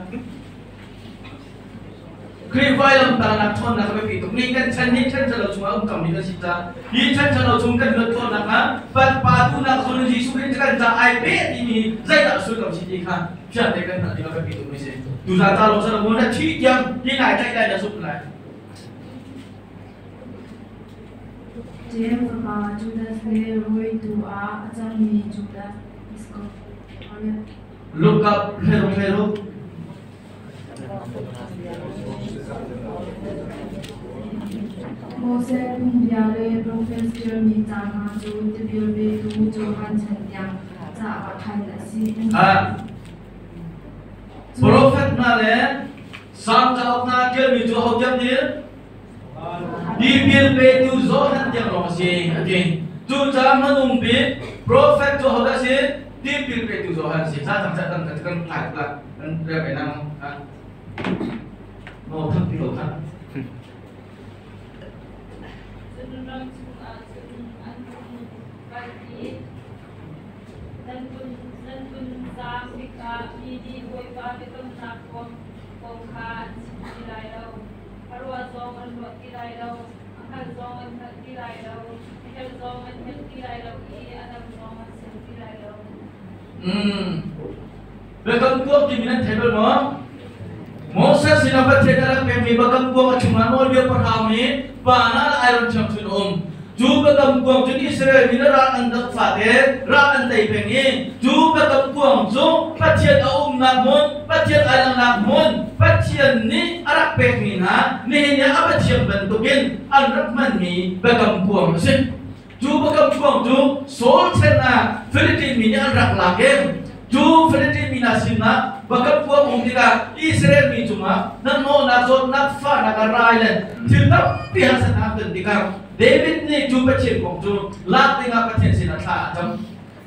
Khrihfa lamtanak ṭhawnnak a biapi tuk. Ni kan chan hi chan ṭhalo chungah um cangmi kan si caah hi chan ṭhalo chung kan luat khawhnak hnga Pa duhnak zawn Jesuh Khrih kan ca ai pe timi zeidah sullam si ti kha fiang te kan hngalh ding a biapi tukmi si. Tuzaan ca lawng si lo maw na thih tiang hi nai tlaih lai na zumh lai. Jeim fapa Judas le rawitu ah a cangmi Judas Iskariot. Look up, hello, hello. Moses phungbia le profet ṭialmi ca hna cu tipil petu Johan chan tiang caah khan a si. Profet hna le Salm cauk hna ṭialmi cu aho tiang nih tipil petu Johan tiang lawng a si a ti. Cucaah hmanung bik profet cu ahodah a si? Tipil petu Johan a si. Ca cang ca kan kan ngai tuk lai. Kan rel ve na no thang ti lo kha. Cun ram chungah cun an hung kal i nan vun zaam tikah mi nih Bawipa biakamnak kong kha an chim ti lai lo. A ruah zong an ruah ti lai lo, a hngalh zong an hngalh ti lai lo, a helh zong an helh ti lai lo i a dang zong an ser ti lai lo. Biakam kuang timi nan thei bal maw? Moses sinah Pathian a rak pekmi biakam kuang a chungah nawlbia pahrang nih pa na le iron thiang chun um. Cu biakam kuang cun Israel mi na ral an doh fate ral an tei peng i cu biakam kuang cu Pathian a umnak hmun, Pathian ai langhnak hmun, Pathian nih a rak pekmi hna nihin ah a Pathian bantukin an rak hmanmi biakam kuang a si. Cu biakam kuang cu Saul chan ah Philistine mi nih an rak lak i cu Philistine mi hna sinah biakam kuang um tikah Israel mi cungah hnahnawhnak, zawtnak, fahnak a rai le thil tampi harsatnak an ton tikah David nih cu Pathian kong cu lak dingah Pathian sinah thla a cam.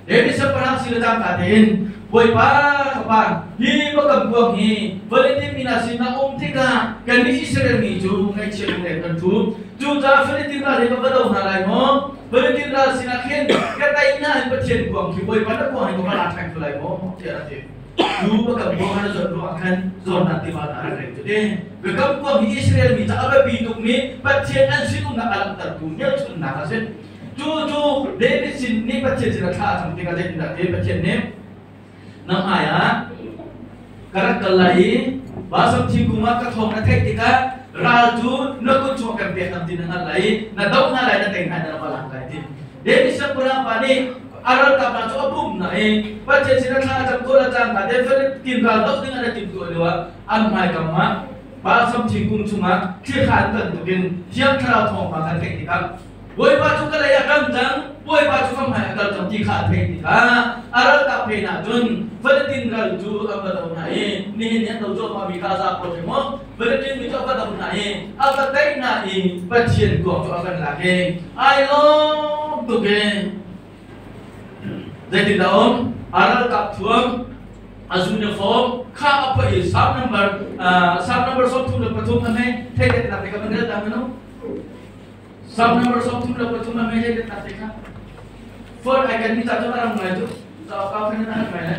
David siangpahrang si le cangka tein Bawipa ka pa hi biakam kuang hi Philistine mi hna sinah um tikah kannih Israel mi cu ngaihchia lunglen kan ṭhu. Cucaah Philistine ral hi ka va do hna lai maw? Philistine ral sinah khin ka tei hna in Pathian kuang khi Bawipa na kuang hi ka va la ṭhan kho lai maw? tiah a ti. Cu biakam kuang khan a zawt ruangah khan zawtnak tiva hna a rak reng cu ti. Biakam kuang hi Israel mi caah a biapi tukmi Pathian an sinumnak a langhtertu hmelchunhnak a si. Cu cu David sin nih Pathian sin a thla a cam tikah zeitindah ti Pathian nih nang hmaiah ka rak kal lai i balsam thingkung ah ka thawng na theih tikah ral cu na kut chungah kan pek hna ti na hngalh lai i na doh hna lai na tei hna na va lak lai ti. David siangpahrang pa nih a ralkap hna cu a pumh hna i Pathian sin a thla a cam ko la cangka te Philistine ral doh ding an i timhtuah lioah an hmaikam ah balsam thingkung chungah thli an bantukin Thiang Thlarau thawngpang kan theih tikah Bawipa cu ka lei ah ṭang cang, Bawipa cu ka hmai a kal cang ti kha a theih tikah a ralkap phen ah cun Philitin ral cu an va do hna i nihin ni an do cuahmahmi Gaza pawl hi maw Philitin mi cu a va do hna i a va tei hna i Pathian kuang cu a van lak i ai lawm tuk i zeitindah um a ralkap thuam a uniform kha a phoih i Psalm number Psalm number 33 a hme thei nak te ka van rel ta manu Psalm number 33 a hme thei nak te kha phone ai kan mi ta cu a ram ngai cu ca ka khan na ngai le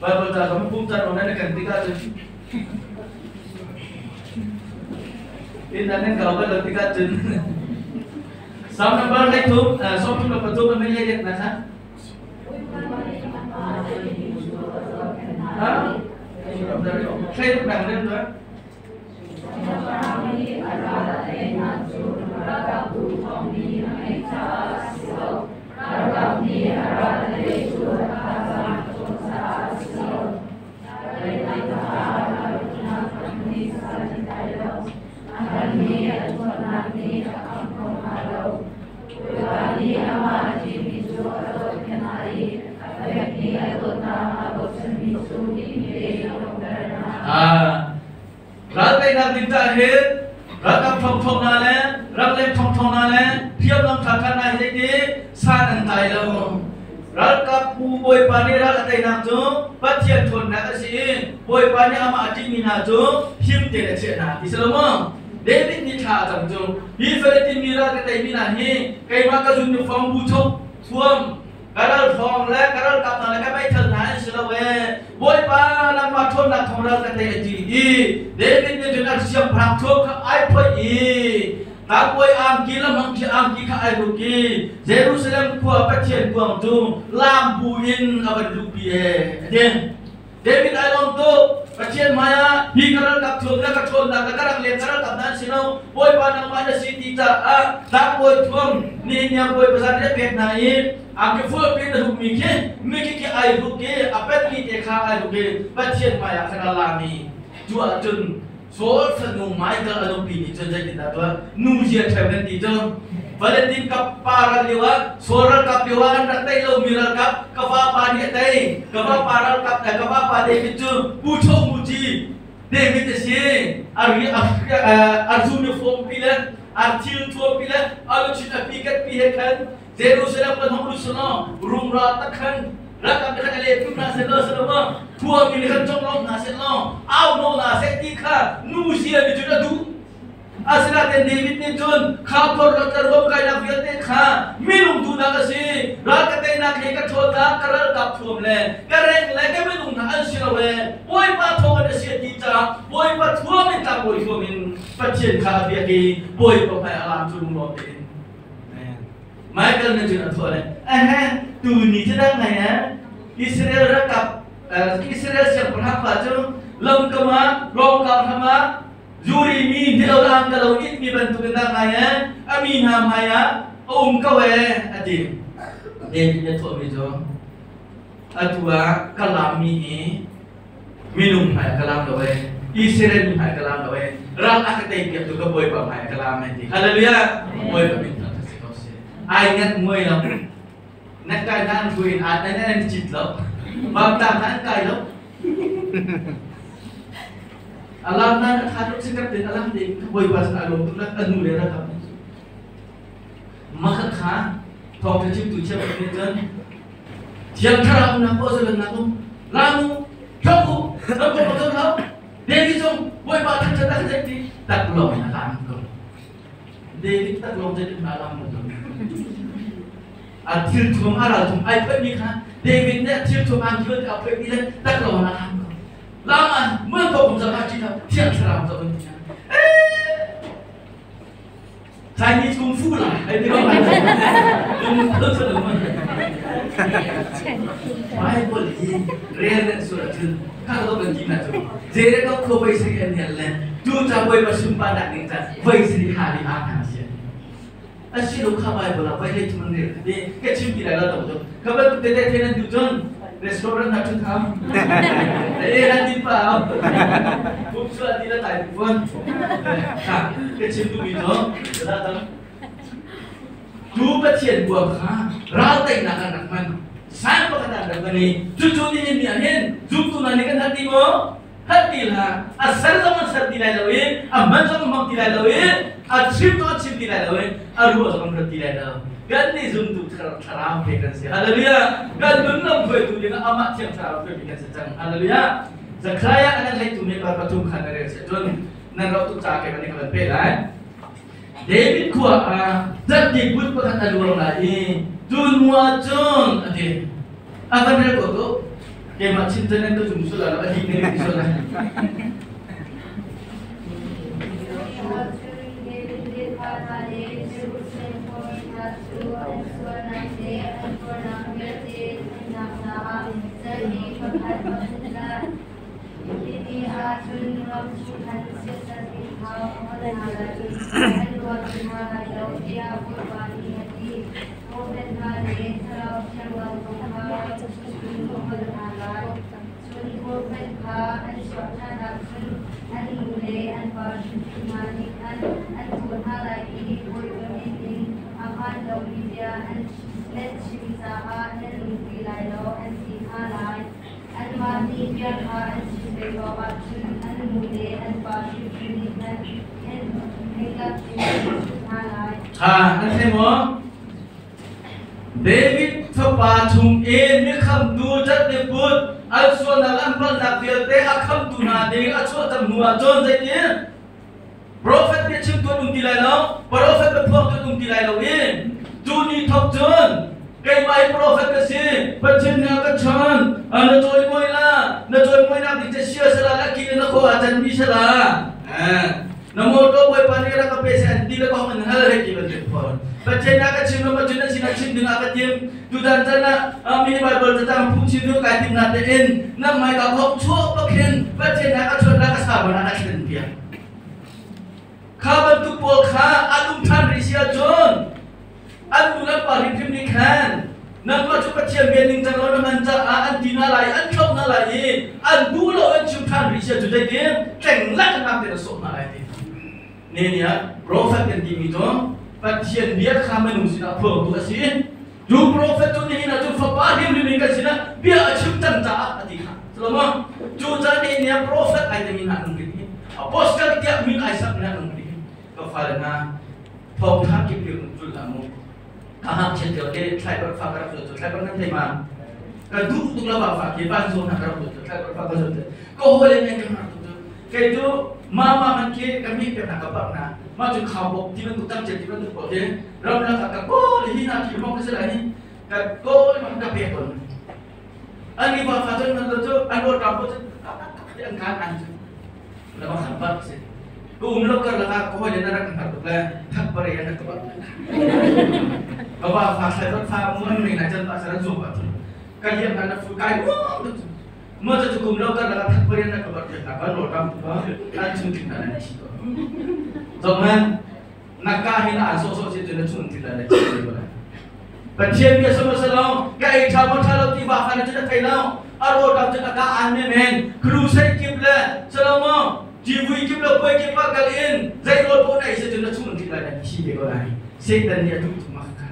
Bible ca zong pum chan on na kan tika cu in nan kau ba lo tika cun Psalm number 33 a hme thei nak kha Ha? Thei nang len tuah. Ral teinak ding caah hin ralkap ṭhawngṭhawng thongthong hna le rangleng thongthong hna le hriamnam ṭhaṭha hna hi zeiti san an tlai lo. Ralkapbu Bawipa nih ral a teinak cu Pathian ṭhawnnak a si i Bawipa nih amah a ṭihmi hna cu him tein a chiah hna ti si lo maw? David nih thla a cam cu hi Filistin mi ral ka teimi hna hi keimah ka uniform bu chok thuam ka ralhrawng le ka ralkap hna le ka meithal hna an si lo ee Bawipa nangmah ṭhawnnak thawng ral ka tei a ti i David nih cun a siangpahrang thuam kha ai phoih i tlangbawi angki le mangṭhi angki kha ai ruk i Jerusalem khua Pathian kuang cu lambu in a van luhpi ee a ti. David ai lawm tuk. Pathian hmaiah hi ka ralkap thuam le ka ṭhawnnak le ka rangleng ka ralkap nan si lo. Bawipa nangmah na si ti caah tlangbawi thuam nihin niang Bawipa zan a pek hna i angki fualpi na hukmi khi mikhi khi ai huk i a petmi te kha ai huk i Pathian hmaiah khan a lami. Cu ahcun Saul fanu Michael a nupi nih cun zeitindah tuah nu zia ṭheo nan ti cu Valentin kap pa ral lio ah Saul ralkap lio ah an rak tei lomi ralkap ka vapa nih a tei ka vapa ralkap ka vapa David cu Pu Cho Mu Ci David a si a uniform pi le a thil thuam pi le a luchin a pi kat pi he khan Jerusalem kan hong lut selaw rumra tak khan rakam khan ale tu hna seh law selaw thua mi khan chong long hna seh law au no na seh ti kha nu sia ni cun a duh. Asinain David nih cun kha phorhlawt le ruam kainak vialte kha minung duhnak a si, ral ka teinak he ka ṭhawnnak ka ralkap thuam le ka reng le ka minung hna an si lo e, Bawipa thawng in a si a ti caah Bawipa thuam in tlangbawi thuam in Pathian kha a biak i Bawipa hmai a lam cu lunglawm tein. Michael nih cun a thawh le ehe tu ni cu dah ngai eh Israel ralkap Israel siangpahrang pa cu lamkam ah rawngkam hram ah zuri mi hnilolang ka lo it mi bantuk in dah ngai eh a mi hna hmai ah a um ko eh a ti. David nih a thawh mi cu atu ah ka lam mi hi minung hmai ka lam lo eh Israel mi hmai ka lam lo eh ral a ka tei piak tu ka Bawipa hmai ka lam eh ti. Hallelujah. Bawipa min thang si ko si ai ngat muai lo ngat kai nan buin a nan nan chit lo bam ta nan kai lo alam nan kha tuk sikap tin alam te Bawipa sin alom tuk la anu le ra kam maka kha thawng tha chim tu chiam ni cun Thiang Thlarau nak ko zalan nak um lamu hlok u lam ko ko lo David zong Bawipa thangṭhat a kan ti tak lawng in a lam ko. David tak lawng jadi a lam ko. A thil thum a ral thum ai phoih mi kha David nih thil thum an thil a phoih mi le tak lawng in a lam ko. Lam ah mual ko kum zong a chi Thiang Thlarau zong in Chinese kung fu la ai ti ko Bible hi rel nan sur ahcun kha ko kan ti na cu jere ko kho vai sri an hel le tu cha boi pa sum pa nak ning cha vai sri ha li a hna si a si lo kha Bible ah vai le thun rel kha te ka chim ti lai lo to ka ban tu te te the nan du cun restaurant na thun tham e han tin pa bum su ti la tai phun kha ka chim du mi to da tam tu Pathian bua kha ral teinak an rak hman san pakhat an rak hman i cucu ni hin ni ah hin zumtu hna nih kan hal ti maw hal ti hlah. A ser zong an ser ti lai lo i a hman zong an hmang ti lai lo i a chim zong an chim ti lai lo i a ruah zong an ruat ti lai lo. Kan nih zumtu thlarau he kan si. Hallelujah. Kan nun lam hruaitu ding ah amah Thiang Thlarau hruaimi kan si cang. Hallelujah. Zechariah an leitu mi pa pathum khan na rel si cun nan rauh tuk caah keimah nih ka van pe lai. David khua ah zarhti but pakhat a luang lai i cu hnu ah cun a ti. A van rel ko ko. Keimah chin cun nan ka zum sual lo, a dik ne ti sual lai. Hi ahcun ram chung an siasal bik kha hol hna lai i an ruat ti hna lai lo, tiah Bawipa nih a ti. Profet hna le thlarau thiang zong kha ram chungin ka hol hna lai. Cun profet kha an chuah ṭhan ahcun an nu le an pa hrimhrim hna nih khan an thawh hna lai i Bawipa min in a hmaan lomi bia nan chim caah nan nung ti lai lo, an ti hna lai. Anmah nih bia kha an chim ve ko ahcun an nu le an pa hrimhrim nih khan hei in hna lai. Ha, nan thei maw? David fapa chung in mikhamtu cat le put an sualnak an palhnak vialte a khamtu hna ding a chuah cang hnu ah cun zeitin Prophet biachimtu an um ti lai lo, prophet biaphuangtu an um ti lai lo i cu ni thawk cun keimah hi prophet ka si, Pathian nih a ka chawnh, na cawimawi la, na cawimawinak ding cu sia sala le ki na khaw ah canmi sala. Na motor Bawipa nih rak ka pe seh an ti le kong an hal hei ti bantuk fawn. Pathian nih a ka chim lo ma cun an sinah chim ding ah ka tim. Tutan chan ah mi Bible catang phungchim ding kai tim na tein nang mai ka khok chuah bakhin Pathian nih a ka chawnh la ka sa ban ah a thlen piak. Kha bantuk pawl kha an um ṭhan rih si ahcun an nu le pa hrimhrim nih khan nangmah cu Pathian bia ningcang lo na hman caah an ti hna lai i an thlauh hna lai i an duh lo an chim ṭhan rih si ahcun zeitin tleng lak in tein a sawh hna lai ti. Ne nih ah profet kan timi cu Pathian bia kha minung sinah phuangtu a si. Cu profet cu nihin ah cun fapa hrimhrim in kan sinah bia a chim cang caah a ti kha. Solomon, cu caan ni nih profet ai timi hna an um rih. Apostle tiah min ai sak hna an um rih. Ka fale hna, thawngtha kip hi zul hlah mu. Ka hak chiat lio te thlaibar fa ka rak zul cu thlaibar nan thei ma? Ka duh tuk lo ba fa khi van zo hna ka rak zul cu thlaibar fa ka zul te. Ka hawi le ka har tuk cu. Kei cu mama man khi ka mi pek na ka pak na. Ma cu khau bok ti bantuk tam ti bantuk ko te. Ram lak ka ko le hi na khi mong ka se lai ni. Ka ko le ma ka pek ton. An i fa cun nan cu an rawt ram ko cun an kaan an cu lama khan bat si ka um lo kar laka ka hoi le na rak hngar tuk le thak pare an ka bat ka ba fa thlai rat fa mu an nei na chan ba saran zo ba chu ka liam na na fu kai mu tu mo chu chu kum lo kar laka thak pare na ka bat na kan rawt ram tu an chung tin na na chi ko zong man na ka hi na an so so si chu na chung tin na na chi ko Pathian bia sama salo ka ei tha mo tha lo ti ba kha na chu na thei lo a ro tam chu ka an me men crusade kip le salo mo jivui kip lo poi kip pa kal in zai ro po nai se chu na chung ti lai na thi be ko lai Satan ni atu tu ma kha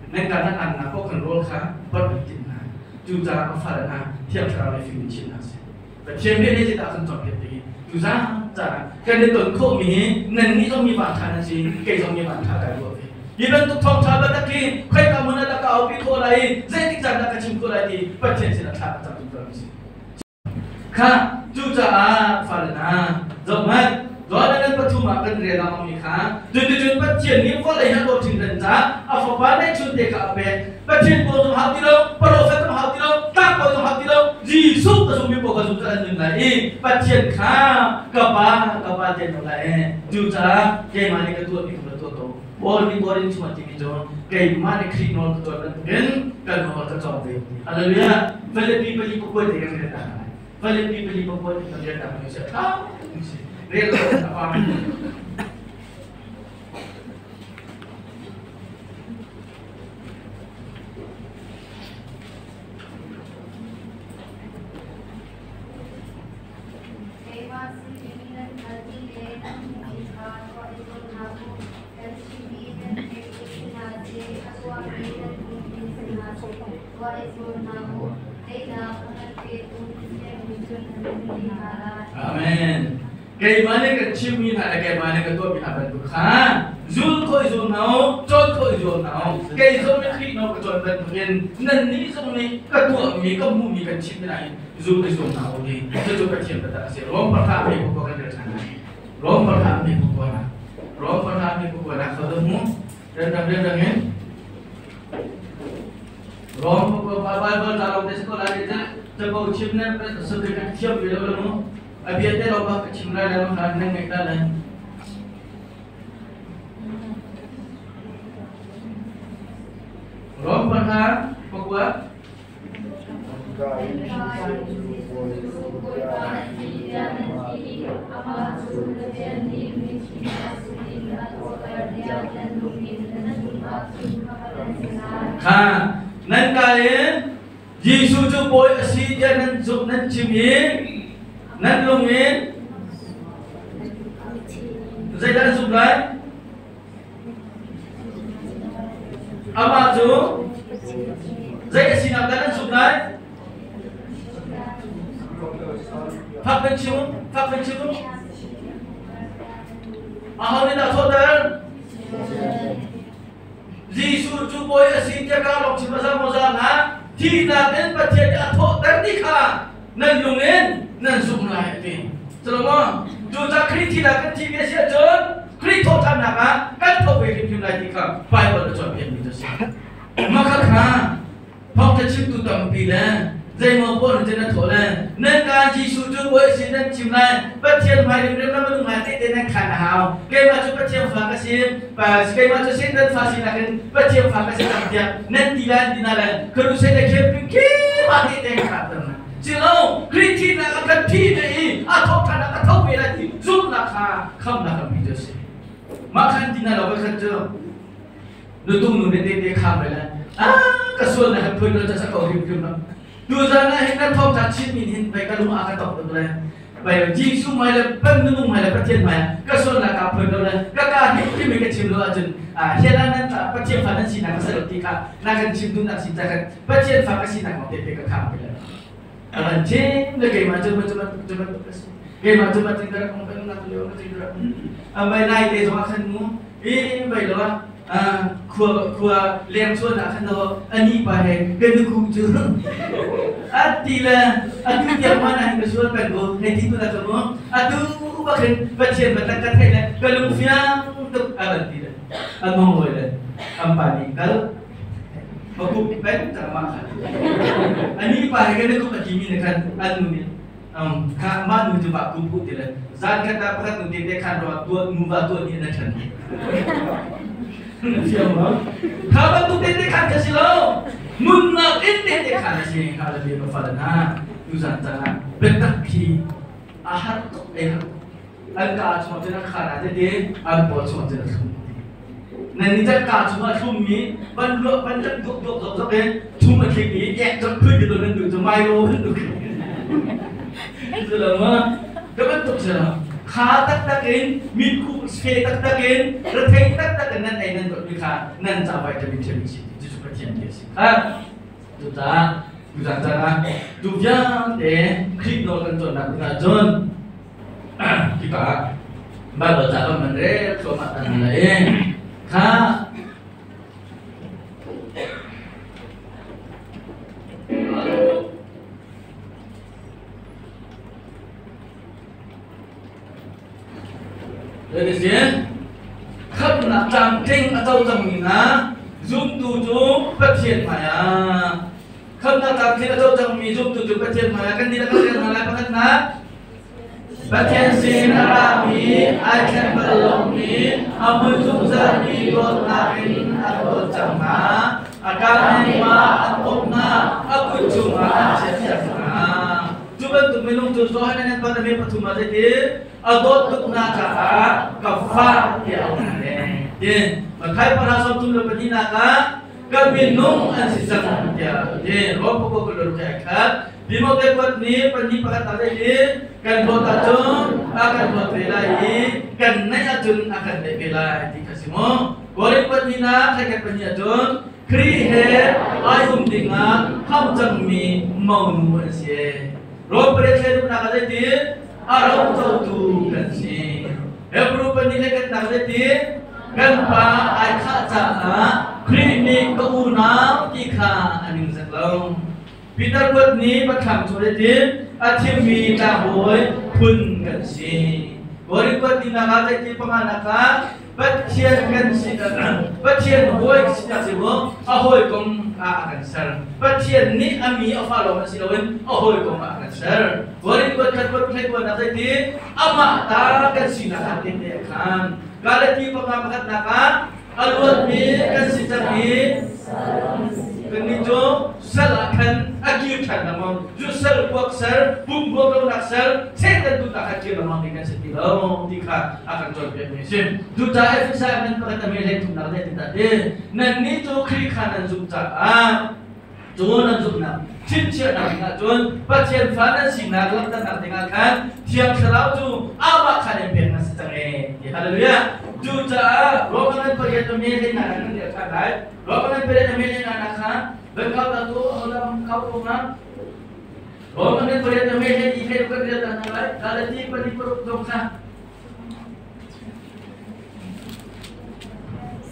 nan ka nan an na ko kan rol kha par tin na chu cha ka fa na thiam thlarau le fim chin na se Pathian bia ne ta kan chon piak ti tu za cha kan ne ton kho mi hi nan ni zong mi van tha nan si kei zong mi van tha kai ruwa ve hi bantuk thong tha ba ki khoi ka mun da ka au pi kho lai zei tik caan da ka chim kho lai ti Pathian sin a thla ka cam tu mi si kha cu caah fale hna zoh hmanh Jordan nan pathum ah kan rel lang mi kha cuticun Pathian nih vawlei han dawt hringhran caah a fapa neihchun te kha a pek Pathian pawl zong hau ti lo profet zong hau ti lo tlang pawl zong hau ti lo Jesuh ka zummi pawl ka zum cu an nun lai i Pathian kha ka pa ka pa ti an lai e cucaah keimah nih ka tuahmi kha ka tuah ko Paul nih Korin chungah timi cu keimah nih Khrih nawl ka tuah bantukin ka nawl ka cawng ve Hallelujah Filipi pali pakua te kan rel ta lai Filipi pali pakua te kan rel ta lai si tha si rel lo a pa Keimah sinin nan hngalhmi le nan hmuhmi kha tuah i zuam hna u. Kan chimmi nan theihmi si hna seh, a tuahmi nan hmuhmi si hna seh, tuah i zuam hna u. Teinak a kan petu Pathian nih cun an in ti hna lai. Amen. Keimah nih kan chimmi hna le keimah nih ka tuahmi hna bantuk kha zul khawh i zuam hna u, cawn khawh i zuam hna u. Kei zong nih Khrih nawl ka cawn bantukin nannih zong nih ka tuahmi, ka hmuhmi kan chimmi hna hi zul i zuam hna u ti. Cucu Pathian biatak a si. Rom pahra mi pakua kan rel ṭhan lai. Rom pahra mi pakua na. Rom pahra mi pakua na kho mu. Rendang rendang in. Rom pakua Bible ta lo te se ko lai te capo chim ne subject kan thiam ve lo mu. A bia te lo ka chim lai lai ma kha nan ngaih ta lai. Rom pahra pakua Kha nan ka in Jesuh cu bawi a si tiah nan zumh nan chim i nan lung in zeidah an zumh lai? Amah cu zei a sinak dah nan zumh lai? Fak kan chim, fak kan chim. Aho nih dah thawhter? Jesuh cu bawi a si tiah ka lawng chim a za maw za hlah. Thihnak in Pathian nih a thawhter ti kha nan lung in nan zumh lai a ti. Culomaw cucaah Khrih thihnak kan thih ve a si ahcun Khrih thawhṭhannak ah kan tho ve hrimhrim lai ti kha Baibal a cawnpiakmi cu a si. Mah kha kha thawngṭha chimtu tampi le zeimaw pawl nih cun a thawh le nan kaan Jesuh cu bawi a si nan chim lai Pathian hmai rimrim le minung hmai tehte nan khan a hau keimah cu Pathian fa ka si keimah cu Satan fa sinak in Pathian fa ka si cang tiah nan ti lai ti na le crusade le camping khi mah tehte kan khan na Cilo Khrih thihnak a kan thi ve i a thawhṭhan a tho ve lai ti zumhnak kha khamnak a mi cu a si. Mah khan ti na lo khan cu nutung nu nih te kham ve le ah ka sual na kan phun lo cha ko hrim hrim lo. Tu zan ah hin kan thawngṭha chin min hin pei ka lung a ka tok tuk le bai Jesuh mai le pan nunung mai le Pathian mai ka sualnak ka phun lo le ka ka hi kimi ka chim lo ahcun hian nan Pathian fa nan sinak ka sa lo ti kha na kan chim duhnak si ca kan Pathian fa ka sinak kong te ka kham ti le avan chim le keimah cu cu cu bantuk ka si keimah cu bantuk ka rak ong nak lio ka ti rak bai nai te zong ah khan mu i bai lo ah khua khua leng chuan ah khan do ani pa he kan nu ku cu ati le atu tiang man ah ka sual peng ko hei ti tu na ka mu atu ba khin Pathian batak ka thei le ka lung fiang tuk avan ti le among hoi le am pa ni kal Makup peng cang mah khan. Ani pa he kan kup a timi ne khan an nu nih kha mah nu cu ba kup ti le zan khat ah pakhat nu te te khan ro tua nu va tua ni na than. Siam ma? Kha bantuk te te khan ka si lo. Nunnak in te te khan a si kha le ba fa na tu zan cang ah biatak khi a har tuk ei har an ka chung cun a khan ah tete an paw chung cun a thlum nan ni cak ka chung a thlum mi ban luak ban lak duk duk zok zok in thum a thlik i ek cak phun ki nan duh cu mai lo nan duh cu lo ma ka bantuk si lo kha taktak in mit khu fe taktak in rethei taktak in nan ei nan dot mi kha nan ca vitamin themi si ti cu Pathian ti a si kha cucaah tuzan caan ah tu vialte Khrih nawl kan cawnnak dingah cun Tikah Baibal ca kan van rel thluahmah tan hna lai i kha Zeitin khamnak tlamtling a co cangmi hna zumtu cu Pathian hmaiah khamnak tlamtling a co cangmi zumtu cu Pathian hmaiah kan dihlak kan rel hna lai pakhatnak Pathian sin a rami, ai thleng bal lomi, a hmun zungzalmi dawtnak in a dawt cang hna. A kaan ah an um hna, a kut cungah an chiahpiak hna. Cu bantuk minung cu Johan an pan a pathum ah zeitin a dawt tuk hna caah ka fa tiah a um le. Tin, Matthai pahra sawm thum le pahnihnak ah ka minung an si cang tiah ti. Rom pakua kul le ruk he ai khat. Timote kuat nih pahnih pakhat a leh i kan hlawt ahcun a kan hlawt ve lai i kan neih ahcun a kan neih ve lai ti kha si mu. Korin pahnihnak thlakhat pahnih ahcun Khrih he ai um dingah kham cangmi monu an si. Rom pariat thleiruknak ah zeitin a ro cotu kan si. Hebrew pahnih le katnak zeitin kan pa ai khah caah Khrih nih ka unau ti kha a ningzak lo. Peter kuat nih pathlam cu zeitin a thimmi tlangbawi phun kan si. Korin kuat tinak ah zeiti panganak ah Pathian kan si Pathian hawi sinak si mu a hawikom ah a kan ser. Pathian nih a mi a fa lawng si loin a hawikom ah a kan ser. Korin kuat khat kuat hlei kuatnak zeiti amah ta kan sinak ah tehte a khan. Galati panga pakhatnak ah a luatmi kan si cang i kannih cu sal ah khan a kir ṭhan lengmang cu sal kuak sal pum ruak lonak sal Satan duhnak kha kir lengmang ding kan si ti lo ti kha a kan cawnpiakmi a si. Cucaah Efesa nan pakhat a me hlei thumnak le ti ti nannih cu Khrih kha nan zumh caah cu nan zumhnak chimchiahnak dingah cun Pathian fa nan sinak langhternak dingah khan Thiang Thlarau cu amah khan in pek nan si cang ee ti hallelujah. Cucaah Roman nan pariat a me hlei hna kan dirh ṭhan lai. Roman nan pariat a me hlei hna kha van kau ta tu ahodah kau ko hnga? Roman nan pariat a me hlei i hlei kan rial ta hna lai. Galati pali paruk zong kha.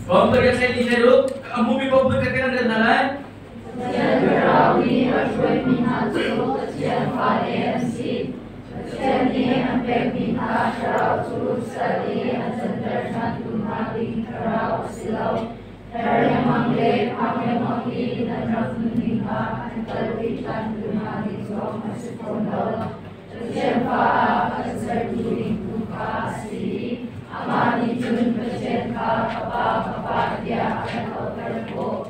Rom pariat hlei hlei ruk a hmumi paoh hmun khat kan rel hna lai. Pathian Thlarau nih a hruaimi hna cu Pathian fale an si. Pathian nih an pekmi hna thlarau cu sal i an canter ṭhantu hna ding thlarau a si lo. Her lengmang le phang lengmang i nan rak nunning ah an kalpi ṭhantu hna ding zong a si fawn lo. Pathian fa ah a kan sertu ding tu kha a si i amah nih cun Pathian kha ka Pa, ka Pa tiah a kan auhter khawh.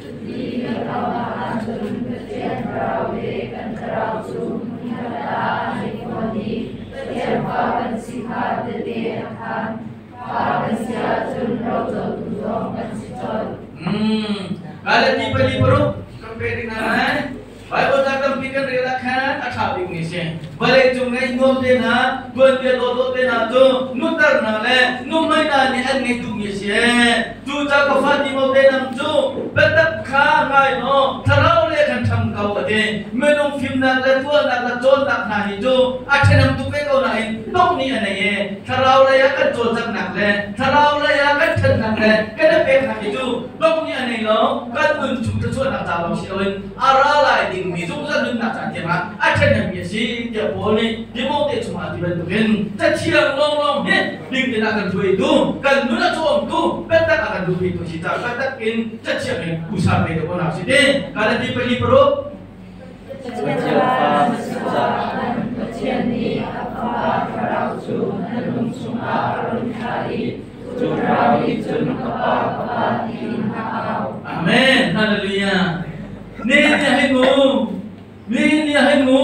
Cuti kan auhnak ahcun Pathian Thlarau le kan thlarau cu hmunkhat ah an i fawn i Pathian fa kan si kha tehte a khaan. Fa kan si ahcun rocotu zong kan si colh. Galati pali paruk kan pe ding hna lai. Bible ca tampi kan rel ah khan a ṭha bikmi si. Vawleicung ngeih nuam te hna, tuanbia dawhdawh te hna cu nutar hna le nuhmei hna nih an ngei duhmi a si. Cucaah ka fa Timote nang cu biatak kha ngai law thlarau le khan ṭhang ko a ti. Minung fimnak le tuahnak le cawnnak hna hi cu a ṭhahnem tuk ve ko nain dongh nih a nei i thlarau lei ah kan cawlcanghnak le thlarau lei ah kan ṭhannak le kan i peknak hi cu dongh nih a nei lo. Kan nun chung thluachuahnak ca lawng si loin a ra lai dingmi zungzal nunnak ca tiangah a ṭhahnemmi a si tiah Paul nih Timote chungah a ti bantukin Cathiang lawnglawng hi ding tein a kan hruaitu, kan nun a cawmtu, biatak a kan duhpitu si caah biatak in Cathiang in usa pe deuh ko si ti. Galati pali paruk. Pathian fa na si caah Pathian nih a Fapa Thlarau cu na lung chungah a run thlah i cu Thlarau nih cun ka Pa, ka Pa tiin a au. Amen. Hallelujah. Ni ni hai mu. Ni ni hai mu.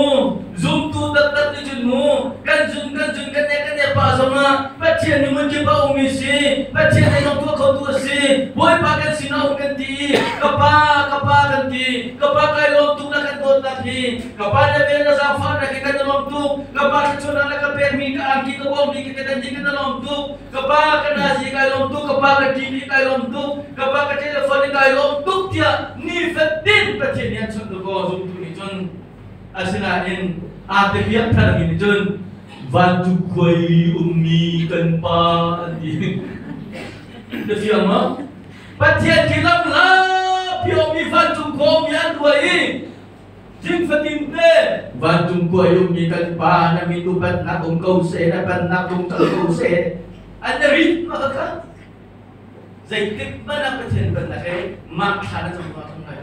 Zumtu taktak nih cun mu kan zun kan zun kan ne kan ne pa zongah Pathian nih mun kip a ummi si Pathian ei zong tuah khotu a si Bawipa kan sin a um kan ti i ka pa ka pa kan ti ka pa kai lawm tuk na kan dawtnak hi ka pa na vel na zaangfahnak hi kan i lawm tuk ka pa thluachuahnak na ka pekmi ka angki ka bawmmi ka kedan hi kan i lawm tuk ka pa ka nazi kai lawm tuk ka pa ka TV kai lawm tuk ka pa ka telephone kai lawm tuk tiah nifatin Pathian nih an chawnh ko zumtu nih cun asinain aa te biak tharmi nih cun vancung khuai ummi kan pa an ti na fiang maw Pathian khi lam la phiomi vancung khua ummi an ruai i Zing fatin te vancung khua i ummi kan pa na min upatnak um ko seh na pennak tung cang ko seh an na rit ma kha zeitik hmanh ah Pathian pennak he mah thla na cam thung lai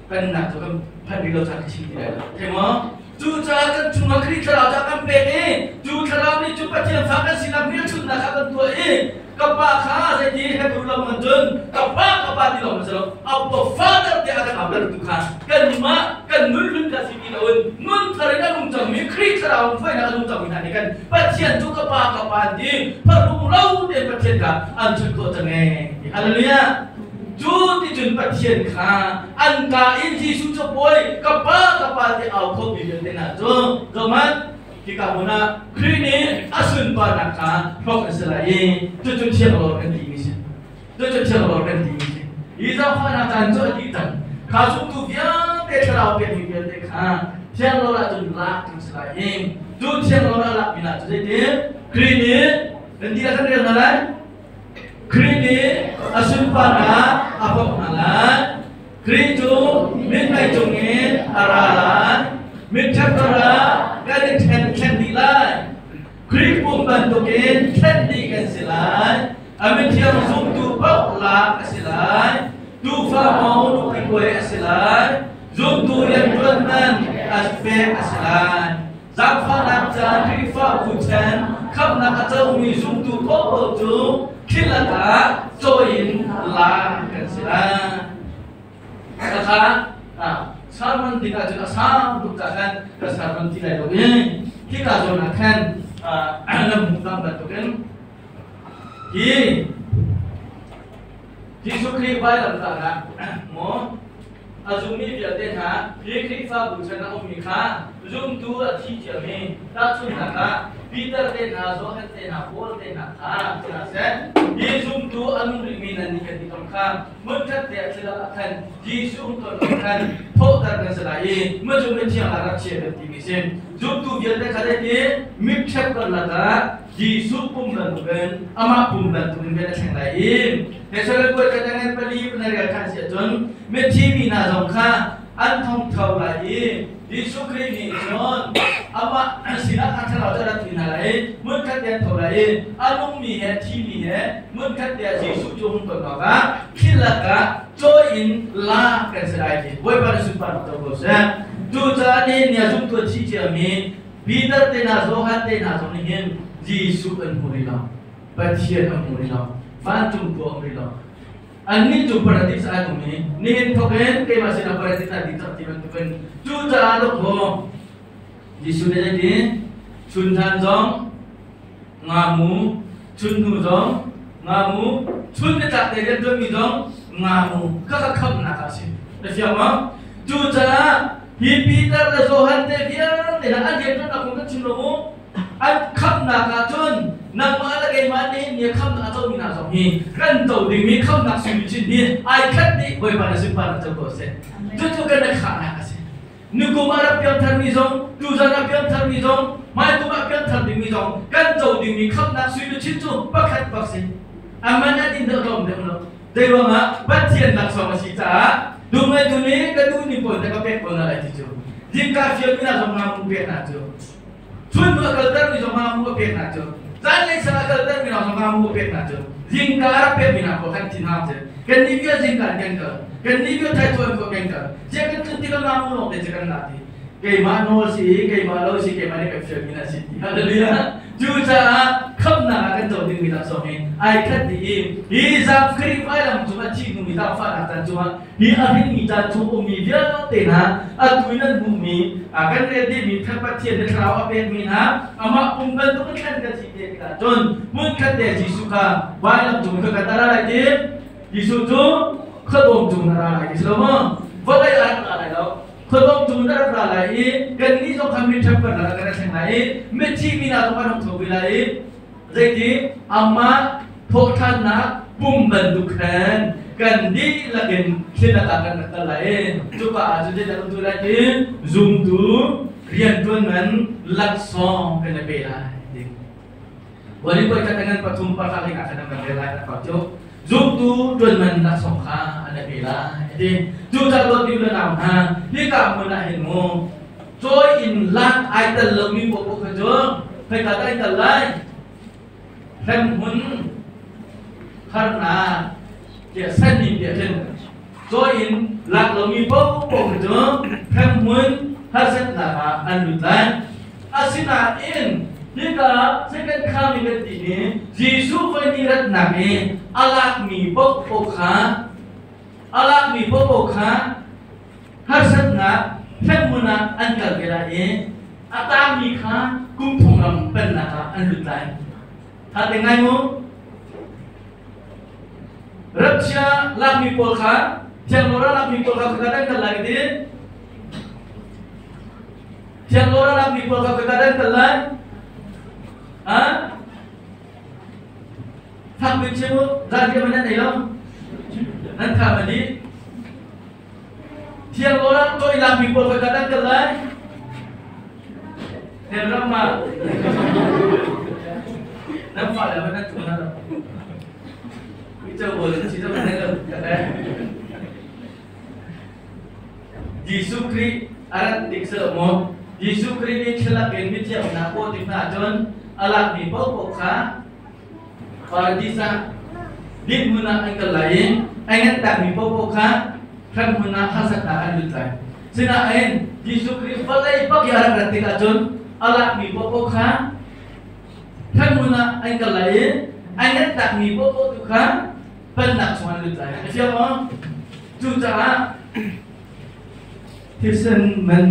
pennak cu kan phan rih lo caan ka chim ti lai lo thei maw cucaah kan chungah Khrih thlarau ca kan pek i cu thlarau nih cu Pathian fa kan sinak hmelchunhnak kha kan tuah i ka pa kha zeiti Hebrew lam man cun ka pa ka pa ti lawng si lo Abba Father tiah a kan auter tu kha kanmah kan nun hlun kha si ti loin nun thar in a nung cangmi Khrih thlarau hruainak a nung cangmi hna nih kan Pathian cu ka pa ka pa an ti pharung lo tein Pathian kha an chut khawh cang ee Hallelujah Cu ti cun Pathian kha an ka in Jesuh cu bawi ka pa ka pa ti au kho mi vialte hna cu zohhmanh hika hmun ah Khrih nih a sunparnak kha hrawk a si lai i cucu thiang lawr kan timi si cucu thiang lawr kan timi si hi zaangfahnak caan cu a dih cang kha zumtu vialte thlarau pekmi vialte kha thiang lawr ah cun lak kan si lai i cu thiang lawr ah lakmi hna cu zeitin Khrih nih kan dihlak kan rel hna lai Khrih nih a sunparnak a bawmh hna lai. Khrih cu mithmai cungin a ra lai. Mitṭhep ah kan i ṭhen thlen dih lai. Khrih pum bantukin thlen dih kan si lai. A mithiang zumtu paoh lak a si lai. Tuufa maw nupi kuai a si lai. Zumtu rianṭuan man a pek a si lai. Zaangfahnak ca Khrihfabu ṭhen khamhnak a comi zumtu paohpaoh cu thil lakah cawi in lak kan si lai. Khakha sermon ding ahcun a sau tuk cah khan ka sermon ti lai lo i hika zawn ah khan na hmuh cang bantukin hi Jesuh Khrih vailamtahnak maw A zummi vialte hna hi Khrihfabu chan a ummi kha zumtu a thi ciami tahchunhnak ah Peter te hna, Johan te hna, Paul te hna kha sina seh, hi zumtu a nung rihmi nan nih kan ti tong kha hmunkhat te ah thil ah khan Jesuh um ton ah khan thawhter kan si lai i macung mithiang ah rak chia kan timi si. Zumtu vialte kha ti mitṭhep karlak ah Jesuh pum bantukin amah pum bantukin kan i thleng lai i Thessalonike catangan pali panarial khan si ahcun mithi mi hna zong kha an thongtho lai i Jesuh Khrih nih cun amah sinah khan thlarau cu a rat ti hna lai i hmunkhat te an tho lai i a nungmi he thimi he hmunkhat te ah Jesuh cu hung ton awkah thil lakah cawi in la kan si lai ti Bawipa na sunparnak co ko seh. Cucaah nihin ni ah zumtu a thi ciami Peter te hna Johan te hna zong nih hin Jesuh an hmu rih lo. Pathian an hmu rih lo. Vancung khua um rih lo. Annih cu paradis an um i nihin thawk in keimah sinah paradis ah dih cang ti bantukin cucaah dawkaw Jesuh nih zeiti chun hlan zong nga mu chun hnu zong nga mu chun nitlak te rian ṭuanmi zong nga mu khakha khamnak ah a si na fiang maw? Cucaah hi Peter le Johan te vialte hna an rianṭuannak kong kan chim lo mu. An khamnak ah cun nangmah le keimah nih ni khamnak a comi hna zong hi kan co dingmi khamnak suiluchin hi ai khat dih. Bawipa na sunparnak co ko seh. Cucu kan i khahnak a si. Nukum ah rak piangtharmi zong, tuzan ah piangtharmi zong, hmaikum ah piangthar dingmi zong kan co dingmi khamnak suiluchin cu pakhat bak si. A man a din deuh tlawm deuh lo. Zeiruangah Pathian laksawng a si caah dungngeitu nih ka duh ning pawl te ka pek ko hna lai ti cu. Zingka fialmi hna zong nga mu pek hna cu. Chun a kaltermi zong nga mu a pek hna cu. Zanlei sang a kaltermi hna zong nga mu a pek hna cu. Zingka a rak pekmi hna ko kan thin hang cu. Kan nih vial zingka an kan kal. Kan nih vial thaithawh an tuah kan kal. Sia kan tlun tikah nga mu lawng te cu kan la ti. Keimah nawl si, keimah lo si, keimah nih kan fialmi hna si ti. Hallelujah. Cucaah khamhnak ah kan co dingmi laksawng hi ai khat dih i hi zam Khrih vailam cung a thih hnu i zaangfahnak caan cungah hi a hringmi caan chung ummi vialte hna atu in an hmuhmi kan rel dihmi Pathian nih thlarau a pekmi hna amah pum bantuk in thlen kan si te tikah cun hmunkhat te Jesuh kha vailam cung kha kan ra lai ti. Jesuh cu khuadawm cung na ra lai ti si lo maw? Vawlei ah rak ra lai lo. Khuadawm cung na rak ra lai i kannih zong kha mi ṭhep kan rak kan thleng lai i mithi mi hna zong kan hung tho ve lai i zeiti amah thawhṭhannak pum bantuk khan kan dihlak in thil ah kan rak kal lai i cuka ah cun zeidah kan tuah lai ti zumtu rianṭuan man laksawng kan i pe lai ti. Wali koi khat ngan pathum pakha ling ah khan kan rel lai na cu zumtu ṭuan man laksawng kha an i pe lai ti. Cu ca dawt bik le nau hna, hika hmun ah hin mu cawi in lak ai tel lomi paohpaoh kha cu khoika dah ai tel lai? Hremhmun harnak tiah sanmi tiah khin cawi in lak lomi paohpaoh kha cu hremhmun harsatnak ah an lut lai. Asinain hika second coming kan timi Jesuh voi ni ratnak i a lakmi paohpaoh kha a lakmi paohpaoh kha harsatnak hremhmun ah an kal ve lai i a tangmi kha kum thong ram pennak ah an lut lai. Tha te ngai mu. Rapchia lakmi pawl kha thianglawra lakmi pawl kha khakhat an kal lai ka ti. Thianglawra lakmi pawl kha khakhat an kal lai. Ha? Thak bin chim u, zan ke man nan ei lo. Nan tha ma di. Thiang orang to ilang mi pawl kha kan kal lai. Hel ram ma. Nan fa le man nan tu na. Mi châu bol chi zo nan lo ka le. Jesuh Khrih a rat tik si lo maw? Jesuh Khrih nih thlalak in mithiang hna paw tik hna ahcun a lakmi paohpaoh kha paradis ah dinhmun ah an kal lai i a ngantakmi paohpaoh kha hremhmun ah harsatnak an lut lai. Sinain Jesuh Khrih vawlei bak i a rak rat tik ahcun a lakmi paohpaoh kha hremhmun ah an kal lai i a ngantakmi paohpaoh tu kha pennak chung an lut lai. A fiang maw? Cucaah thisen man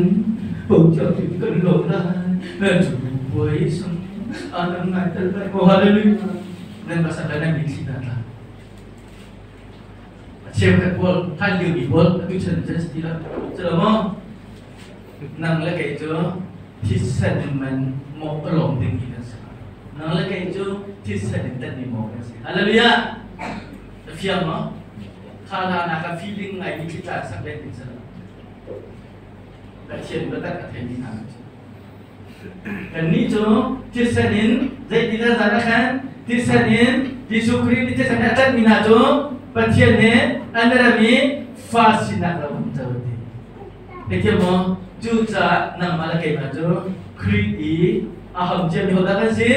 bochan kan lo lai cu puai sang anang ngai tel lai ko hallelujah nan pasal le nan mitthli na tla cheukhat pawl hlan lio mi pawl atu chan chan si ti lo cu maw nang le kei cu thisen man mawh a lawm ding mi kan si. Nang le kei cu thisen in tanmi maw kan si. Hallelujah! Na fiang maw? Kha hla na ka feeling ngai mi thli tla sak len ding sala. Pathian biatak a theimi hna kan si. Kannih cu thisen in zeitindah zan a khan thisen in Jesuh Khrih nih thisen a tlanhmi hna cu Pathian nih an ram i fa sinak ro an co ti. Theithiam maw? Cucaah nangmah le keimah cu Khrih i a ham ciami hodah kan si?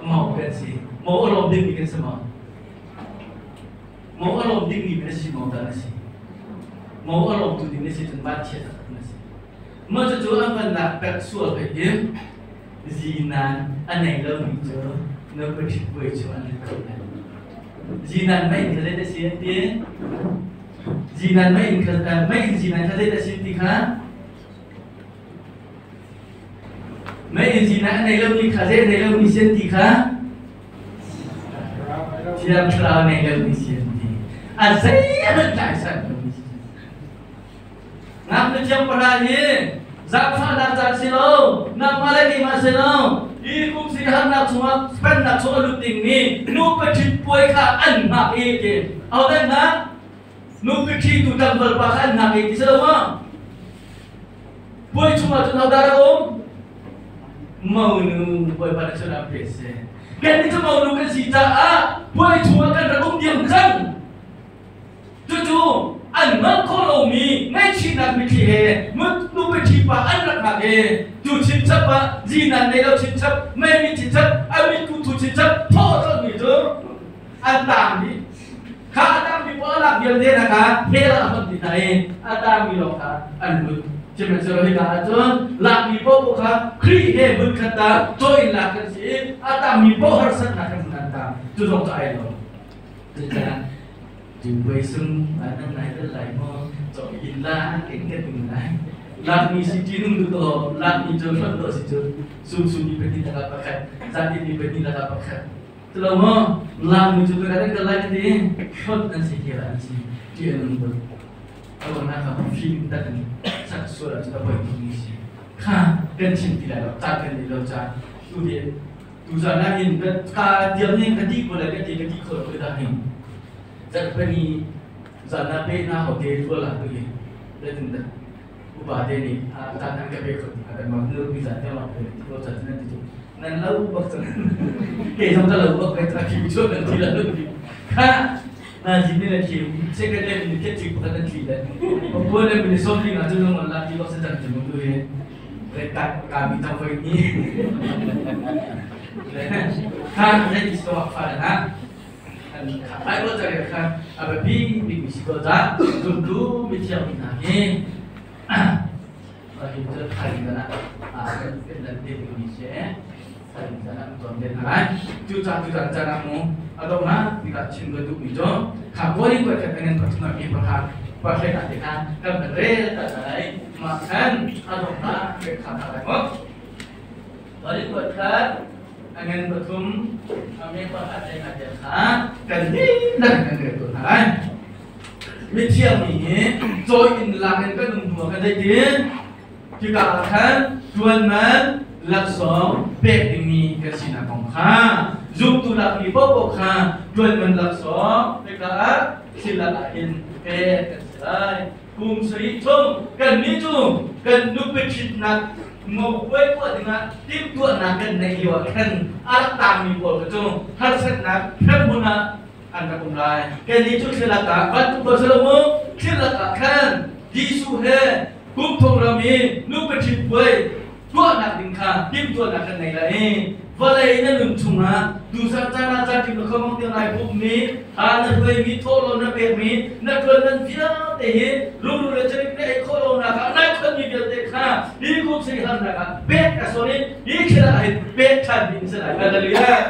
Mo kan si. Mo a lawm dingmi kan si maw? Mo a lawm dingmi na si maw dah na si? Mo a lawmtu ding na si cun vanchiat taktak na si. Mah cucu an van lak pek sual hoi hi zinan a nei lomi cu na paṭhit puai cu an rit ko lai. Zinan mei in kha zei dah si an ti? Zinan mei in kha mei in zinan kha zei dah si an ti kha? Mei in zinan a nei lomi kha zei a nei lomi si an ti kha? Thiang Thlarau nei lomi si an ti. A zei hmanh tlai san lomi si. Ngaknu thiang pahra hi zaangfahnak caan si lo, nangmah le keimah si lo, hi kum si harnak chungah pennak chung a lut dingmi nupa ṭhit puai kha an hngak i ti. Ahodah hngak? Nupi ṭhitu tlangval pa kha an hngak i ti si lo maw? Puai chungah cun hodah rak um? Monu Bawipa nih cun a pe si. Kannih cu monu kan si caah puai chungah kan rak um diam cang. Cucu an manh khawh lomi ngaihchihnak mitthli he nupi ṭhipa an rak hngak i cu chinchap ah zinan nei lo chinchap, meimi chinchap, a mitku thu chinchap, thaw colhmi cu an taang dih. Kha a taangmi pawl a lak vialte hna kha hell ah a hlonh dih hna i a taangmi lawng kha an lut. Sihmanhsehlaw hika ah cun lakmi paohpaoh kha Khrih he hmunkhat ah caw in lak kan si i a taangmi paoh harsatnak kan hmun an taang. Cu zong cu ai lo. Cucaah Jingpuai sung nan nai tel lai maw? Cawk in la ken kan ing lai. Lakmi si ti nung du to lakmi cu hlonh dawh si cu sum sum mi pahnih lakah pakhat zati mi pahnih lakah pakhat. Tulo maw lakmi cu ka kan lai ti hlonh an si kela an si ti an nung tuk. Awana ka fim tak in sak sual ah cu a poi tuk mi si. Kha kan chim ti lai lo ca kan ni lo ca tu hi Tuzan ah hin ka tiang hin ka ti ko le ka ti ka ti kho lo dah hin zarhpini zan ah pe na ho te tual ah tu hi zeitin dah upa te nih caan an ka pe kho ti kan mah nu mi zan te ma pe ti ko chan nan ti tu nan lo bak cang ke zong ka lo bak kai ta ki chu nan ti la lu ti kha na jin ne na thi second le ni ke chi pakhat nan thi le ko le mi som ling ah chu nong la ti bak sa chan chu tu hi ka mi tang voi ni kha zei ti so fa na ai ko chare kha a bi bi mi si ko ta tum tu mi thiam mi hna hi a hin chu thai na a kan kan lan te mi se thai na ton den lai chu cha chu chan chan mu ado na ti ka chin ga du mi jo kha bori ko ka ngan pathuma mi pakha pa khe ta te kha kan rel ta lai Mah khan a donghnak pek kha hna lai maw? Parikhat khat a ngan pathum a me pakhat le a tel kha kan dihlak kan rel ko hna lai. Mithiang mi hi cawi in lak in kan um hnu ah khan zeitin hika ah khan ṭuan man laksawng pek dingmi kan sinak kong kha zumtu lakmi paohpaoh kha ṭuan man laksawng hika ah thil ah hin pek kan si lai. Kum sarih chung kannih cu kan nupi ṭhitnak ngopuai tuah dingah timhtuahnak kan neih lio ah khan a rak tangmi pawl kha cu harsatnak hremhmun ah an rak um lai. Kannih cu thlalak ah bantuk ko si lo mu, thlalak ah khan Jesuh he kum thong ram i nupi ṭhit puai tuahnak ding kha timhtuahnak kan ngei lai i vawlei na nun chungah tuzan caan ah caan na khamong tiang ai pummi ha na hruaimi thawhlawm na pekmi na ṭuan man vialte hi lungru le carik na ei khawh lonak ah nai khonmi vialte kha hi kum sari harnak ah pek a sawr i hi thil ah hin pek ṭhan ding si lai. Hallelujah.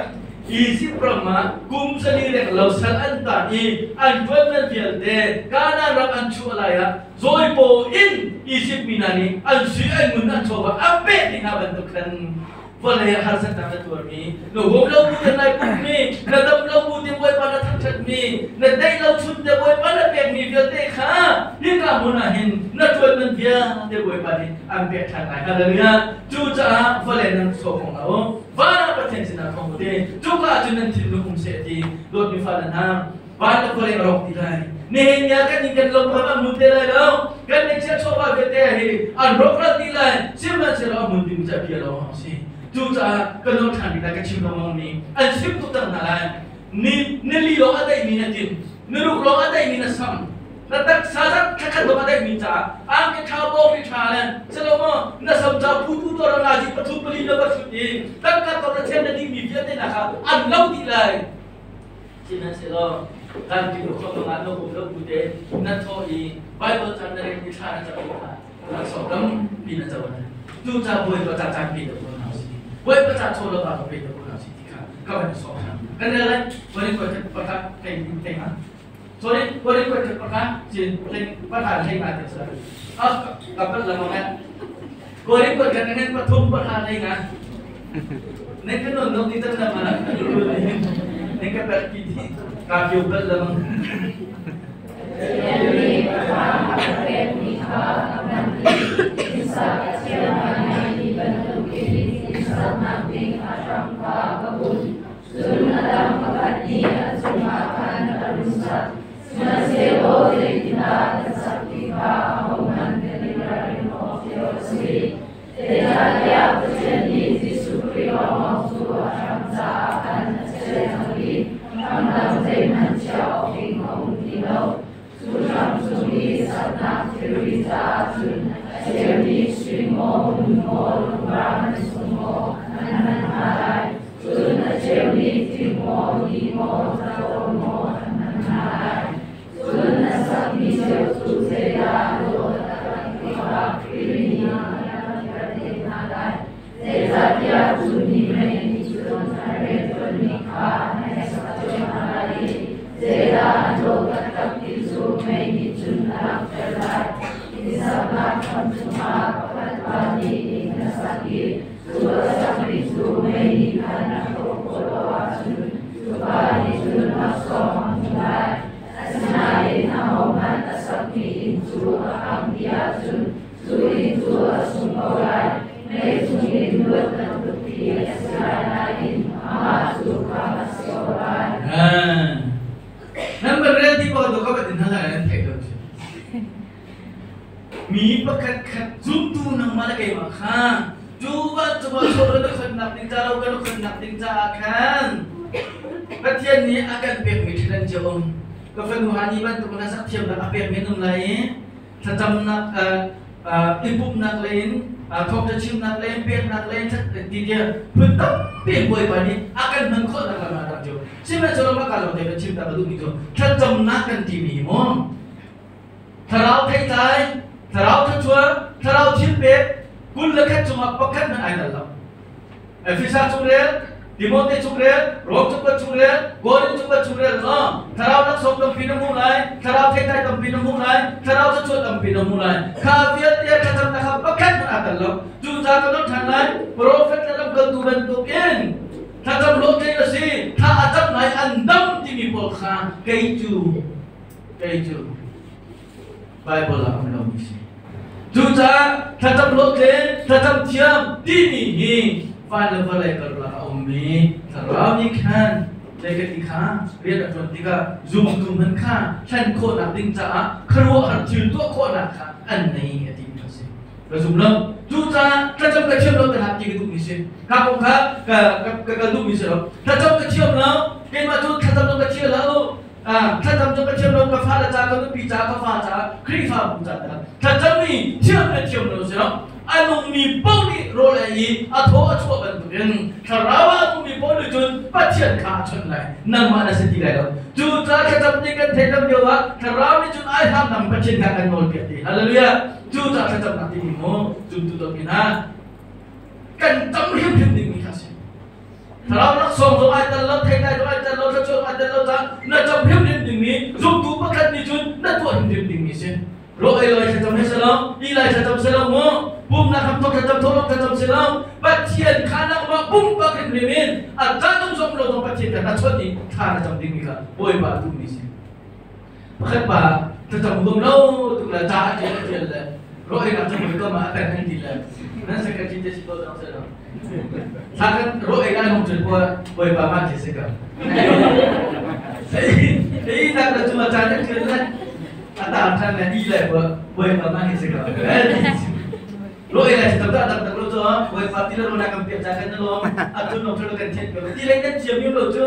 Izipt ram ah kum sali reng lo sal an tan i an ṭuan man vialte Kanaan ram an chuah lai ah Zawi paw in Izipt mi hna nih an sui an ngun an chawva an pek dih hna bantuk khan vawlei ah harsatnak na tuarmi, na huam lo bu te nai pummi, na dam lo bu te Bawipa na thangṭhatmi, na deih lo chun te Bawipa na pekmi vialte kha hika hmun ah hin na ṭuan man vialte Bawipa nih an pek ṭhan lai. Hallelujah! Cucaah vawlei nan sawh kong lo. Van ah Pathian Pathian sinah thawng te cuka ahcun nan thinlung um seh ti dawtmi fale hna van le vawlei a rawk ti lai nihin ni ah kan inn kan lo phang a hmun te lai lo kan ngeihchiah chawva vialte hi an rawkral ti lai sihmanhsehlaw a hmun ding cu a bia lawng a si. Cucaah ka nawl ṭhan rih lai, ka chim lengmang mi an chim tuk cang hna lai. Ni nili lawng a daihmi na tin, niruk lawng a daihmi na sam, na taksa zat thlakhat lawng a daihmi caah angki ṭha bawhri ṭha le silo maw na sam ca phu tu to nga ji pathum pali na va thut i tangka to na chen na dihmi vialte na kha an lo dih lai. Sihmanhsehlaw kan ti lo kho nga no um lo bu te na thaw i Bible chan na rel i thla na cam kha laksawng tampi na co lai. Tu ca Bawipa ca caan pe deuh ko hna usih. Bawipa ca chaw lo ka pe deuh ko hna usih ti kha ka van i sawm hna. Kan rel lai Korin koi pakhat thei thei nga. Sorry, Korin koi pakhat chin thei pakhat thei nga te sa. Ah ka pat lamang eh. Korin koi khat ngen pathum pakhat thei nga. Nen kan non nok ti tan na ma. Nen ka pat ki ti ka kiu pat lamang. Pathian nih hram a ka pekmi kha ka hman i innsak a thiam ngaingaimi bantukin innsaknak ding a hram kha ka bunh. Cun a dang pakhat nih a cungah khan a run sak. Sihmanhsehlaw zeitindah kan sak ti kha ahohmanh kan i ralrin awk lio a si. Zeicahtiah Pathian nih Jesuh Khrih lawnglawng cu a hram caah khan a chiah cang i hram dang zeihmanh chiah awk ding a um ti lo. Cu hram cung i saknak thilri caah cun a cheu nih sui maw, ngun maw, lungvar mansung maw an hman hna lai. Cun a cheu nih thing maw, ni maw, cacawl maw an hman hna lai. Cun a sakmi cio cu zeidah a lawh taktak ti kha Khrih nih a langhter te hna lai. Zeicahtiah cu ni mei nih cun a rianṭuanmi kha a hneksak cio hna lai i zeidah a lawh taktak ti cu mei nih cun a langhter lai. Innsaknak hram cungah pakhat pa nih inn a sak i cu a sakmi cu mei nih khan a hrawh khawh lo ahcun cu pa nih cun laksawng a hmu lai. Asinain ahohmanh a sakmi inn cu a kangh dih ahcun cu inn cu a sung ko lai. Mei chungin luat bantuk khi a si lai nain amah cu khamh a si ko lai. Nan van rel ti ko to ka van in hal nan theih lo si. Mi pakhat khat zumtu nangmah le keimah kha cu va cu va chawh na khonnak ding ca lo kan khonnak ding caah khan Pathian nih a kan pekmi thil an cio um. Ka fanu Hani bantuk in a sak thiamnak a pekmi an um lai i thlacamnak i pumhnak lei in thawngṭha chimnak lei in peknak lei in ti tiah phun tampi in Bawipa nih a kan hman khawhnak lam ah rak cio. Sihmanhsehlaw mah ka lo te kan chim ta ka duhmi cu thlacamnak kan timi hi mu thlarau theitlai, thlarau thluachuah, thlarau thilpek 21 cungah pakhat hmanh ai tel lo. Efesa chung rel, Timote chung rel, Rom cakuat chung rel, Korin cakuat chung rel no thlarau laksawng tampi na hmuh lai, thlarau theitlai tampi na hmuh lai, thlarau thluachuah tampi na hmuh lai. Kha vialte thlacamnak kha pakhat hmanh aa tel lo. Cucaah ka non ṭhan lai, profet le lamkaltu bantukin thlacam hlawhtling a si, thla a cam lai an dam timi pawl kha kei cu kei cu Bible ah um lomi si. Cucaah thlacam hlawhtlin, thlacam thiam timi hi van le vawlei karlak a ummi thlarau nih khan zei ka ti kha rian a ṭuan tikah zumtu hmanh kha hlen khawhnak ding caah khuaruahhar thil tuah khawhnak kha an nei a timi a si. Ka zum lo. Cucaah thlacam ka thiam lo te hlah ti ka duhmi si. Kha kong kha ka ka ka duhmi si lo. Thlacam ka thiam lo. Keimah cu thlacam lo ka thiam lo. Thlacam cu ka thiam lo, ka fale ca, ka nupi ca, ka fa ca, Khrihfabu ca ta thlacam mi thiam le thiam lo si lo. A nungmi paoh nih rawl ei i a thaw a chuah bantukin thlarau ah a nungmi paoh nih cun Pathian kha a chawnh lai, nangmah na si ti lai lo. Cu ca thlacam nih kan theih lam lio ah thlarau nih cun ai hlam nang Pathian kha kan nawl piak ti. Hallelujah. Cu ca thlacamnak timi mu zumtu dawtmi hna kan cam hrimhrim dingmi kha si. Thlarau laksawng zong ai tel lo, theitlai zong ai tel lo, thluachuah ai tel lo caah na cam hrimhrim dingmi zumtu pakhat nih cun na tuah hrimhrim dingmi si. Rawh ei loi thlacam he selo, i lai thlacam selo mu, pumnak ham thok thlacam thawhlawm thlacam selo, Pathian kha nangmah pumpak hrimhrim in a canung zong lo zong Pathian kha na chawnh i thla na cam dingmi kha Bawipa duhmi si. Pakhat pa thlacam huam lo tuk le ca a ṭial a ṭial le Ro ei nak cu ko ma atan an ti le nan secretary te si ko dong se lo. Tha kan ro ei lai hong chun po Bawipa ma ti se ka. Ei nak la chu ma chan ta thil le ata than le i le po Bawipa ma hi se ka. Lo ei lai tam ta tam tak lo chu Bawipa ti le ro na kan piak cha kan lo atun nong thul kan thian ko ti le kan thiam mi lo chu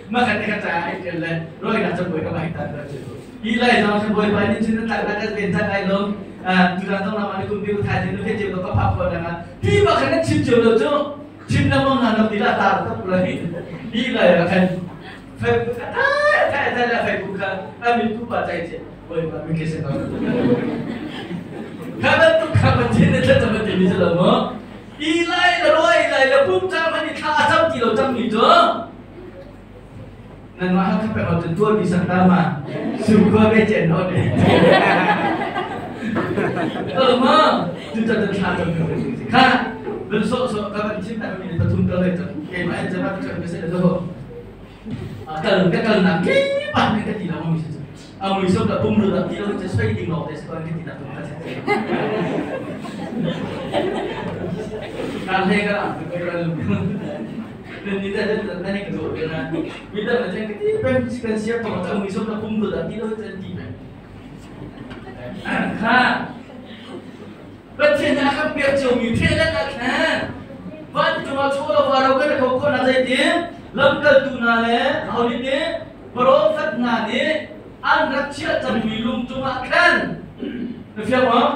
ma kan te ka cha ai tel le ro ei nak chu Bawipa ma hi ta ta chu. Hi lai zong khan Bawipa nih cun na tlak na kan ven cang ai lom. Tutan zong lam ah kum bi thai tin nu che ka phak ko na ti ba khan na chim cio lo chu chim na mong na nok ti la ta tak la hi hi lai ah khan Facebook ta ta ta la Facebook kha amin tu pa chai che Bawipa mi ke se ka kha ban tu kha ban chin na tla ma ti mi se lo mo i lai la roi lai la pum cha man ni thla cham ti lo cham ni chu Nanmah Hakha peng ahcun tuarmi sangta ma sumkhua ve cen no de. Ma tu ta thla tam ka kha bel so so ka ban chim ta mi pathum ka le ta ke ma en jama ka ka se lo kal ka kal na ke pa ne ka ti la mo mi se a mui so ka pum ru da ti lo che soi ding lo te se ka ti na tum ka se ka le ka ka ka lu Nan ka zo na mi dang na chen ka ti pen kan siap to ta mui so ka pum ru da ti lo chen ti pen kha Pathian a kan pek cio mi the le ka kha van cungah chaw lo varo kan kho ko na zai ti lamkaltu na le hau ni te prophet na nih an rak chiah cangmi lung cungah khan na fiang maw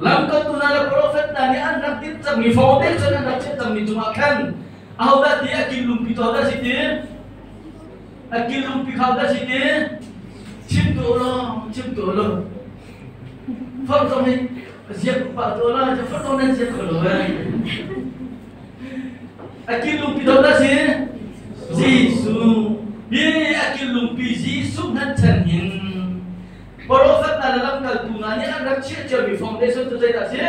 lamkaltu na le prophet na nih an rak dit cangmi foundation an rak chiah cangmi cungah khan ahodah ti a kil lungpi to dah si ti a kil lungpi khau dah si ti chim tu lo chim tu lo phone zong hi ziak pa tu la phone zong nan ziak ko lo a kil lungpi to dah si Jesuh hi a kil lungpi Jesuh nan chan hin Prophet na le lamkaltu hna nih an rak chiah ciami foundation cu zeidah a si?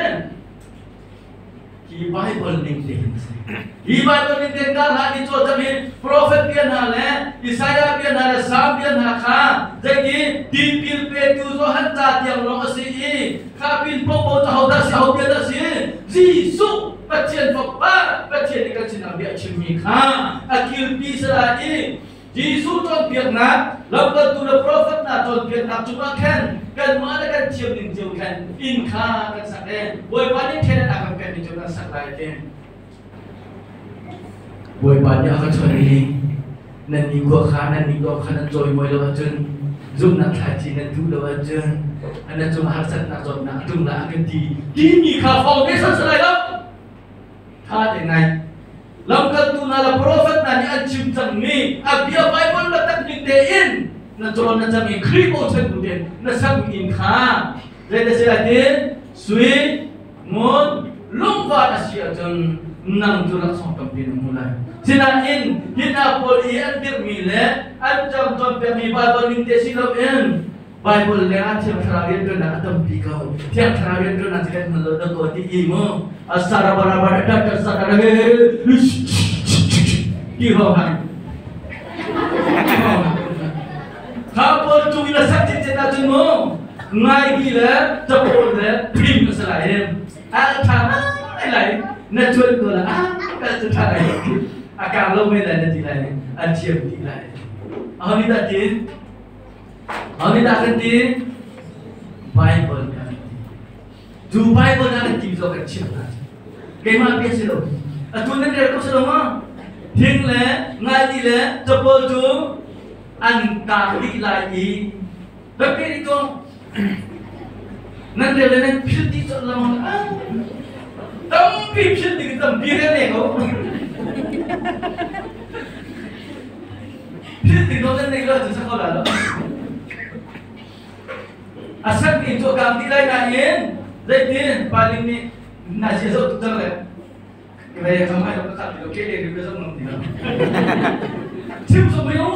Hi Bible ning tein a si. Hi Bible ning tein ka hlah ni caw cangin Prophet bia hna le Isaiah bia hna le Salm bia hna kha zeiti tipil petu Johan ca tiang lawng a si i kha pin popo cu hodah si ho bia dah si Jesuh Pathian Fapa Pathian nih kan sinah bia a chimmi kha a kilpi sala i Jesuh cawnpiaknak, lamkaltu le profet hna cawnpiaknak cungah khan kanmah le kan thiam ning cio khan inn kha kan sak i Bawipa nih ṭhen a kan pekmi cu kan sak lai ti. Bawipa nih a ka chawnh i nan ni khua kha nan ni dawh kha nan cawimawi lo ahcun zumhnak thlaici nan duh lo ahcun na cung harsatnak zawtnak a tlung lai a kan ti timi kha foundation si lai lo. Ṭha te ngai. Lamkaltu hna le profet hna nih an chim cangmi a bia Baibal biatak ning tein na cawn na cang i Khrih bochan bu tein na sakmi inn kha zei si lai tin sui ngun lungvar a si ahcun nang cu laksawng tampi na hmu lai. Sinain hi hna pawl i an dirhmi le an cam cawnpiakmi Baibal ning te si loin Bible leng ah Thiang Thlarau rianṭuannak a tampi ko. Thiang Thlarau rianṭuannak cu kan hman lo dah ko ti i mu. Asara bara bara ta ta sa ta he ti ho han. Kha pawl cung in a sak chin chin ahcun mu ngai bi le capol le phim a si lai em. A tha ngai lai na chuan ko la a ka cu tha lai a kang lo men lai na ti lai a thiam ti lai. Aho nih dah tin? Aho nih dah kan ti? Bible nih a kan ti. Cu Bible nih a kan ti zong kan chimh hna. Keimah bia si lo. Atu nan rel ko si lo ma? Thing le ngaidi le capol cu an kak dih lai i Biapi nih ko nan rel le nan philh dih colh lo tampi philh ding tampi rel ne ko. Thil ti dawt nan nei lo cu ko la lo. A sak mi cu a kang ti lai nain zeitin paling nih na sia zoh tuk cang le ve ka mai lo ka kap ti lo ke le ri zong nam ti lo. Chim zong mai o.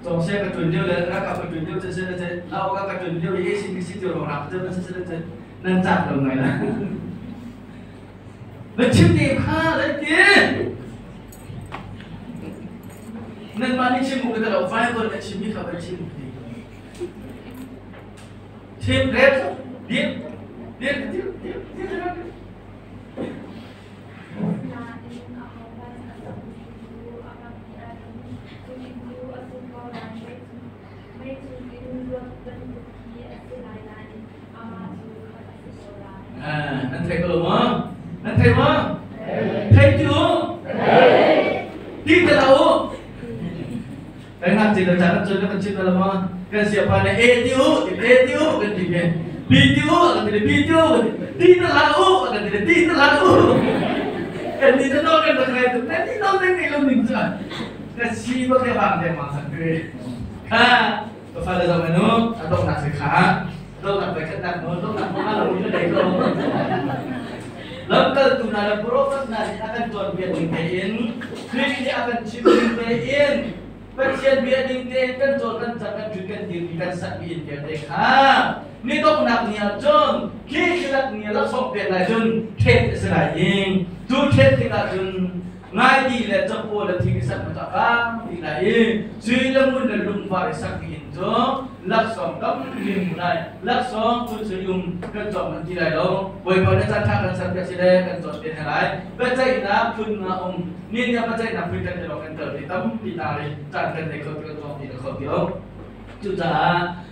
Cong se ka tun lio le ra ka tun lio che se le lau ka ka tun lio i AC si ti ro ra che se le nan cak lo ngai la na chim ning kha lai ti Nanmah nih chim u ka ti lo, Bible a chimmi kha van chim u ka ti. Chim rel dir dir dir dir dir dir. Asinain ahohmanh a sakmi cu a kangh i a dum. Cu inn cu a sung ko lai. Mei chungin luat bantuk khi a si lai nain amah cu khamh a si ko lai. Nan thei ko lo maw? Nan thei maw? Thei ti u. Ti te la u. Kan ngakchia le caan cun kan chim lo maw? Kan siapa nih e ti u, ti e ti u kan ti ve. B ti u, kan ti B ti u, ti te la u, kan ti ti te la u. Kan ni te no kan rak ngai tuk. Nan ni no nan ngei lo ning cu. Ka si ba ke bang deng mang san kre. Kha ka fale zong anu a dongnak si kha. Dongnak pe khat nak no dongnak mo lo ni dei ko. Lamkaltu hna le profet hna nih a kan cawnpiak ning tein Khrih nih a kan chimh ning tein Pathian bia ning tein kan cawn kan cang kan ṭut kan dirmi kan sakmi inn vialte kha ni donghnak ni ah cun khi thilak ni laksawng pek lai cun ṭhen a si lai i cu ṭhen tikah cun ngaidi le capo le thing i sak cu a kang dih lai i sui le ngun le lungvar i sakmi inn cu laksawng tampi hmu lai. Laksawng cu sui um kan cawk manh ti lai lo. Bawipa nih caan ṭha kan serpiak si le kan cawn te hna lai. Biaceihnak phun nga um. Ni nih biaceihnak phun kan ti lo kan kal ti tampi ta ri caan kan nei kho ti kan cawk ti kho ti lo. Cucaah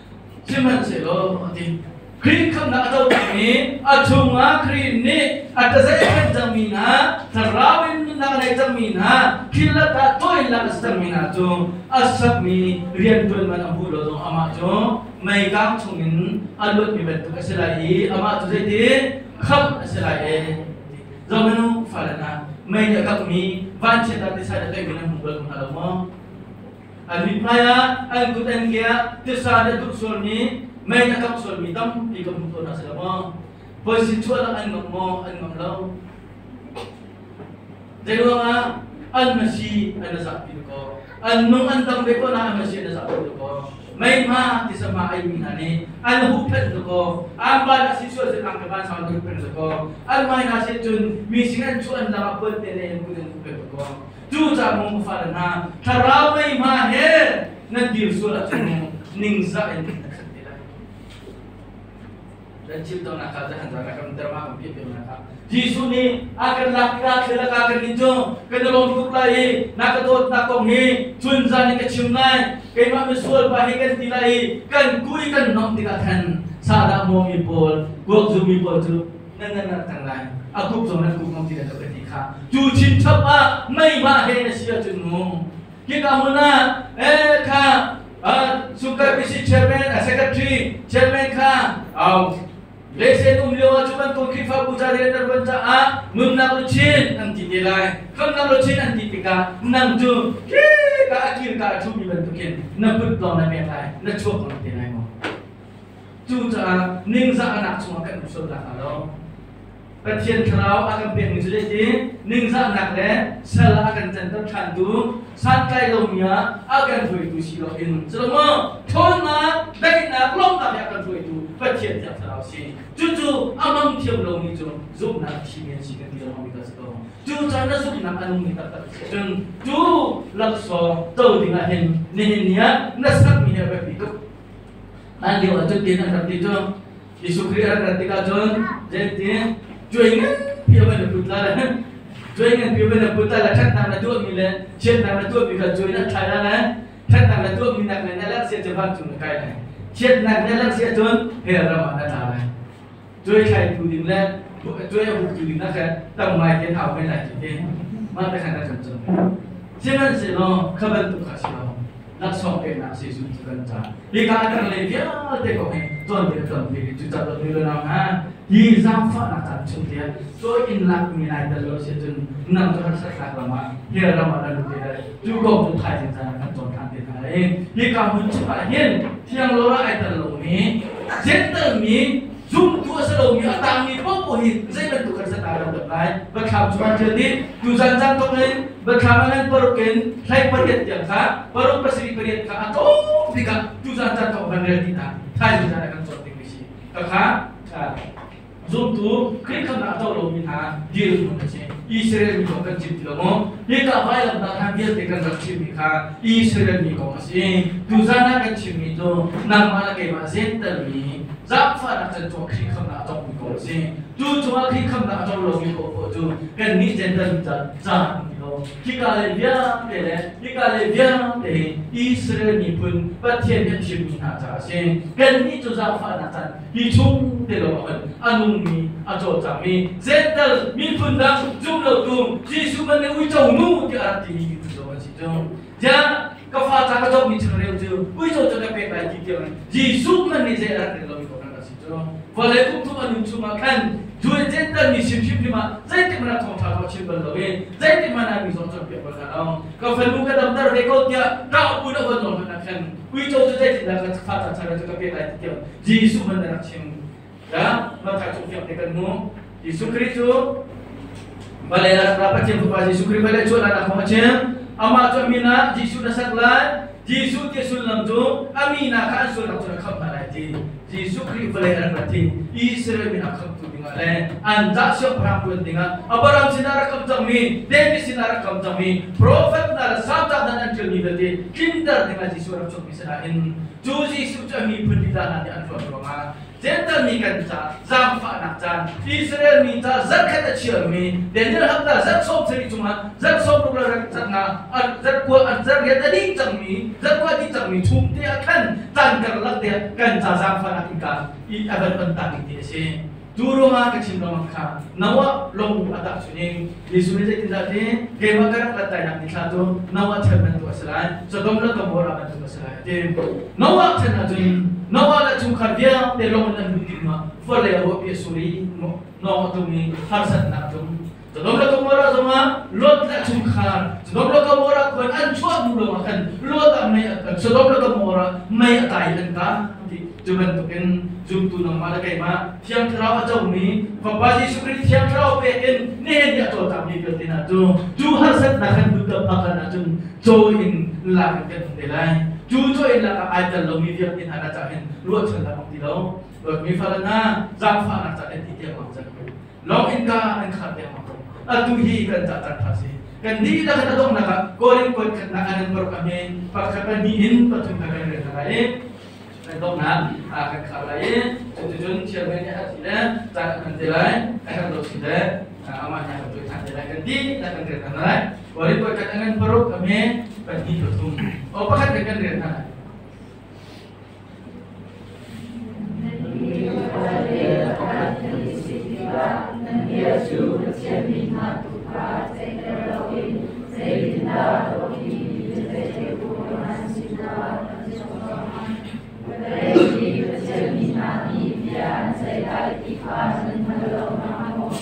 sihmanhsehlaw ati Khrih khamhnak a cotermi a chungah Khrih nih a tazaih a khenh cangmi hna, thlarau in nunnak a nei cangmi hna, thil lakah tawilak a si cangmi hna cu a sakmi rianṭuan man a hmuh lo zong amah cu meikang chungin a luatmi bantuk a si lai i amah cu zeitin khamh a si lai e. Zohmanh u, fale hna, mei nih a kakmi vanchiat ah tisa nih a toihmi nan hmu bal ko hna lo maw? An mithmai ah an kut an ke ah tisa nih a duh sualmi, mei nih a kangh sualmi tampi ka hmuh tawn hna si lo maw? Poisin chuahnak an ngamh maw? An ngamh lo. Zeiruangah an masi an zahpi ko. An nung an dam ve ko na an masi an zahpi ko. Mei hma tisa hma ai mi hna nih an huhphenh ko. An ban a si sual cun ang ke ban sang an huhphenh ko. An mai na si cun mi sing an chuah an lam ah puan te ne an kut an huhphenh ko. Cucaah maw fale hna, thlarau mei hma he nan dir sual ahcun ningzah in nan khat te lai. Dan chim tawn nak kha han zana kan terma kan piah piah nak kha. Jesuh nih a kan lak tikah thil a kan nin cu kan i lawm tuk lai i na ka dawtnak kong hi chun zan in ka chim lai keimah misual pa hi kan ti lai i kan kui kan nomh tikah khan sadah maw mi pawl kuak zu mi pawl cu nan nan nan cang lai a kup zong nan kup ngam ti ka ti kha cu chinchap ah mei ma he na si ahcun mu khi ka hmun ah e kha sungkai PC chairman secretary chairman kha au lesen um lio ah cu bantuk Khrihfabu ca rian nan ruan caah nunnak luchin an ti te lai khamnak luchin an ti tikah nang cu khi ka a kir ka a ṭhumi bantukin na kut lawng na pek lai na chuak ngam te lai maw Cucaah ningzahnak chungah kan um sual nakhnga lo Pathian Thlarau a kan pekmi cu zeitin ningzahnak le sal ah a kan canter ṭhantu santlai lomi ah a kan hruaitu si loin culomaw ṭhawnnak daihnak lawmhnak he a kan hruaitu Pathian Thiang Thlarau si. Cucu a mang thiam lomi cu zumhnak thimi an si kan ti lengmang mi kan si ko. Cucaah na zumhnak a nungmi taktak si ahcun cu laksawng co dingah hin nihin ni ah na sakmi hi a biapi tuk. Hlan lio ah cun tin an rak ti cu Jesuh Khrih a rak rat tikah cun zeitin cuai nganpi a van i put la le cuai nganpi a van i put la le ṭhatnak na tuahmi le chiatnak na tuahmi kha cuai na thlai la le ṭhatnak na tuahmi nak le na lak sia cu vancung na kai lai chiatnak na lak sia cun hell ram ah na tla lai cuai thlaitu ding le cuai a huktu ding na kha tam ngai te hau men lai ti te mah te khan na kan cun sihmanhsehlaw kha bantuk kha si lo laksawng peknak Jesuh cu kan ca hika a tanglei vialte kong hi cawnpiak cawnpiak i cucaah dawtmi unau hna hi zaangfahnak caan chung tiah cawi in lakmi nai tel lo si cun nang cu harsatnak ram ah hell ram ah na lut te lai cu kong cu thaizing caan ah kan cawn ṭhan te hna lai. Hika hmun chungah hin thiang lawra ai tel lomi Gentle mi zumtu a si lomi a tangmi paohpaoh hi zei bantuk harsatnak dah rak lai Biathlam chungah ṭial dih tuzan caan thawk in Biathlam a ngan paruk in hlei pariat tiang kha paruk pasarih pariat kha a tlawm bik ah tuzan caan thawk van rel dih hna thaizing caan ah kan cawn ding mi si ka kha zumtu Khrih khamnak a co lomi hna dirhmun a si. Israel mi kong kan chim ti lo maw? Hika vailamtah hlan vialte kan rak chimmi kha Israel mi kong a si. Tuzan ah kan chimmi cu nangmah le keimah Jentail mi zaangfahnak can cung Khrih khamnak a cawkmi kong a si. Cu cungah Khrih khamnak a co lomi paohpaoh cu kannih Jentail mi ca caan ti lo. Hika le vialte le hika le vialte hi Israel miphun Pathian nih a thimmi hna ca a si. Kannih cu zaangfahnak can hi chung te lo ahcun a nungmi a cawlcangmi Jentail miphun dang zum lotu Jesuh man nih uico nu tiah a rak timi miphun zong an si cu. Tiah ka fa ca ka dawtmi changreu cu uico cu ka pek lai ti tiang Jesuh man nih zei a rak rel lomi kong kan rak si cu. Vawlei kum thum a nun chungah khan Jew Jentail mi hrimhrim ah zeitik hmanh ah thawngṭha kha chim bal lo i zeitik hmanh ah mi zong cawnpiak bal hna lo. Ka fanu ka damter ve ko tiah ṭah bu na von nawl hmanh ah khan uico cu zeitindah ka fa ca changreu cu ka pek lai ti tiang Jesuh man na rak chim. Ya, Matthai chung fiang te kan hmu. Jesuh Khrih cu vale a rak ra Pathian Fapa Jesuh Khrih vale chuah nak kong a chim. Amah cu a min ah Jesuh na sak lai. Jesuh ti sullam cu a min ah kha an sualnak cu na khamh hna lai ti. Jesuh Khrih vale a rak ra ti. Israel min a khamhtu dingah le an cah siangpahrang tuan dingah Abraham sinah rak kam cangmi, David sinah rak kam cangmi, profet hna le Salm hna an ṭialmi vialte tlinter dingah Jesuh rak chuakmi sinain Cu Jesuh cu a miphun lila hna nih an hluan ruangah Jentail mi kan ca zaangfahnak caan Israel mi ca zarhkhat a chiami Daniel hapta zarh 70 chungah zarh 60 le zarh nga zarh kua zarh riat a dih cangmi zarh kua dih cangmi chung te ah khan caan karlak te kan ca zaangfahnak innka i a van on tak ti a si. Cu ruangah ka chim lengmang kha Noah lawng a tak chuning Jesuh nih zeitindah ti keimah ka rak rat lainak nithla cu Noah chan bantuk a si lai Sodom le Gomorrah bantuk a si lai a ti. Noah chan ahcun Noah le chungkhar vialte lawng in an lut dih hnuah vawlei a ruahpi a sur i nawng a tlung i harsatnak a tlung. Sodom le Gomorrah zongah Lot le chungkhar Sodom le Gomorrah khua in an chuah hnu lawngah khan Lot ah mei Sodom le Gomorrah mei a tai in an tla ti. Cu bantukin zumtu nangmah le keimah Thiang Thlarau a comi Fapa Jesuh Khrih Thiang Thlarau pek in nihin ni a cawlcangmi vialte hna cu cu harsatnak kan duh dam hna ahcun caw in lak in kan um te lai. Cu caw in lak ah ai tel lomi vialte hna na cah hin ruahchannak um ti lo. Dawtmi fale hna, zaangfahnak cah in ti tiang mang cang. Lawng innka an khar tiang mang ko. Atu hi kan cah caan tha si. Kan dihlak in a donghnak ah Korin kuat khatnak an in paruk a hme pakhat pahnih in pathum kan rel hna lai i donghnak kan khar lai i cuticun chairman nih a thi le caan a hman te lai a herh lo si le amah nih a kan tuah ṭhan te lai kan ti na kan rel hna lai Korin kuat khat an paruk a hme pahnih pathum o pakhat kan rel hna lai. Nan bia cu Pathian mi hna tu kha ceihter loin zeitindah dawtmi biaceihtu nan sinah nan sawm Vawlei i Pathian mi hna nih bia an ceih lai ti kha nan hngal lo hnga maw?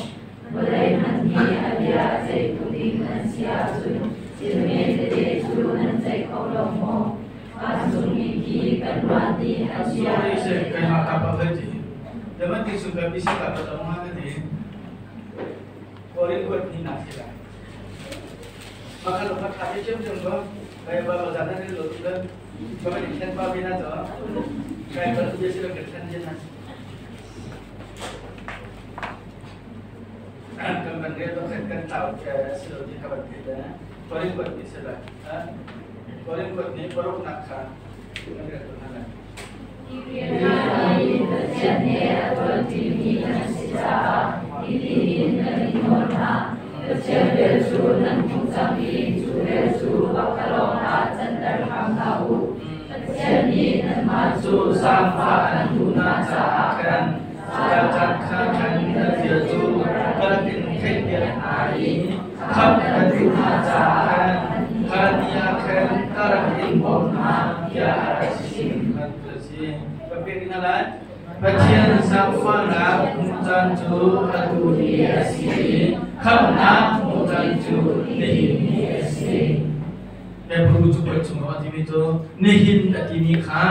Vawlei hmanh nih a bia a ceihtu ding nan si ahcun thil hme tete cu nan ceih kho lo maw? Vancungmi khi kanmah nih a bia Sorry sir, keimah ka pa ti. Daman ti sung ka bisi ka pa tong ha ti. Korin kuat ni na sila. Maka lo kha kha chem chem ko. Kai ba lo zan ni lo tu kan. Ka ba ni khen pa bina cho. Kai ba tu sila ka khen je na. Kan ban re to khen kan tau ke silo ti ka ban te da. Korin kuat ni sila. Korin kuat ni paruk nak kha. Kan re to na la. Pathian he a ṭuanṭimi nan si caah hitin kan in nawl hna. Pathian vel cu nan hmuh cang i cu vel cu pakpalawng ah canter hram hlah u. Pathian nih nanmah cu zaangfah an duh hna caah khan cuka caan kha khan nan vel cu ka rak in theihpiak hna i khamh kan duh hna caah khan kha ni ah khan ka rak in bawmh hna tiah a rak chim. Pathian zaangfahnak hmuh caan cu atu hi a si i khamhnak hmuh caan cu nihin hi a si. Hebrew cakuat chung a timi cu nihin a timi kha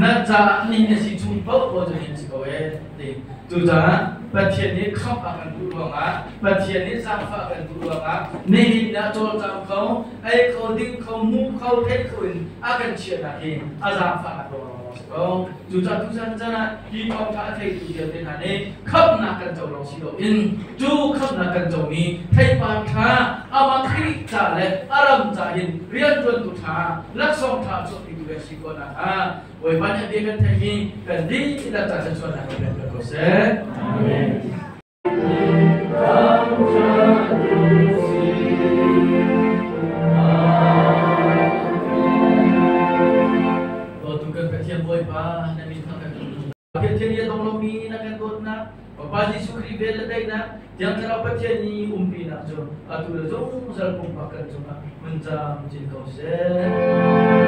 na caah nihin a si chung paoh cu nihin si ko ee ti. Cucaah Pathian nih khamh a kan duh ruangah Pathian nih zaangfah a kan duh ruangah nihin ah cawlcang kho, ei kho, ding kho, hmu kho, thei kho in a kan chiahnak hi a zaangfahnak ruangah. lawng si ko. Cucaah tuchan chan ah hi thawngṭha a theitu vialte hna nih khamhnak kan co lawng si loin cu khamhnak kan comi theipar ṭha amah Khrih ca le a ram ca hin rianṭuantu ṭha laksawng ṭha chuahpitu kan si khawh nakhnga Bawipa nih a bia kan theihmi kan dihlak ca thluachuahnak kan pek ko seh. Amen. Dawtu kan Pathian Bawipa na min thang kan Pathian i a dong lomi na kan dawtnak Papa Jesuh Khrih vel le daihnak Thiang Thlarau Pathian i umpinak cu atu le zungzal pumpak kan cungah hmun camcin ko seh.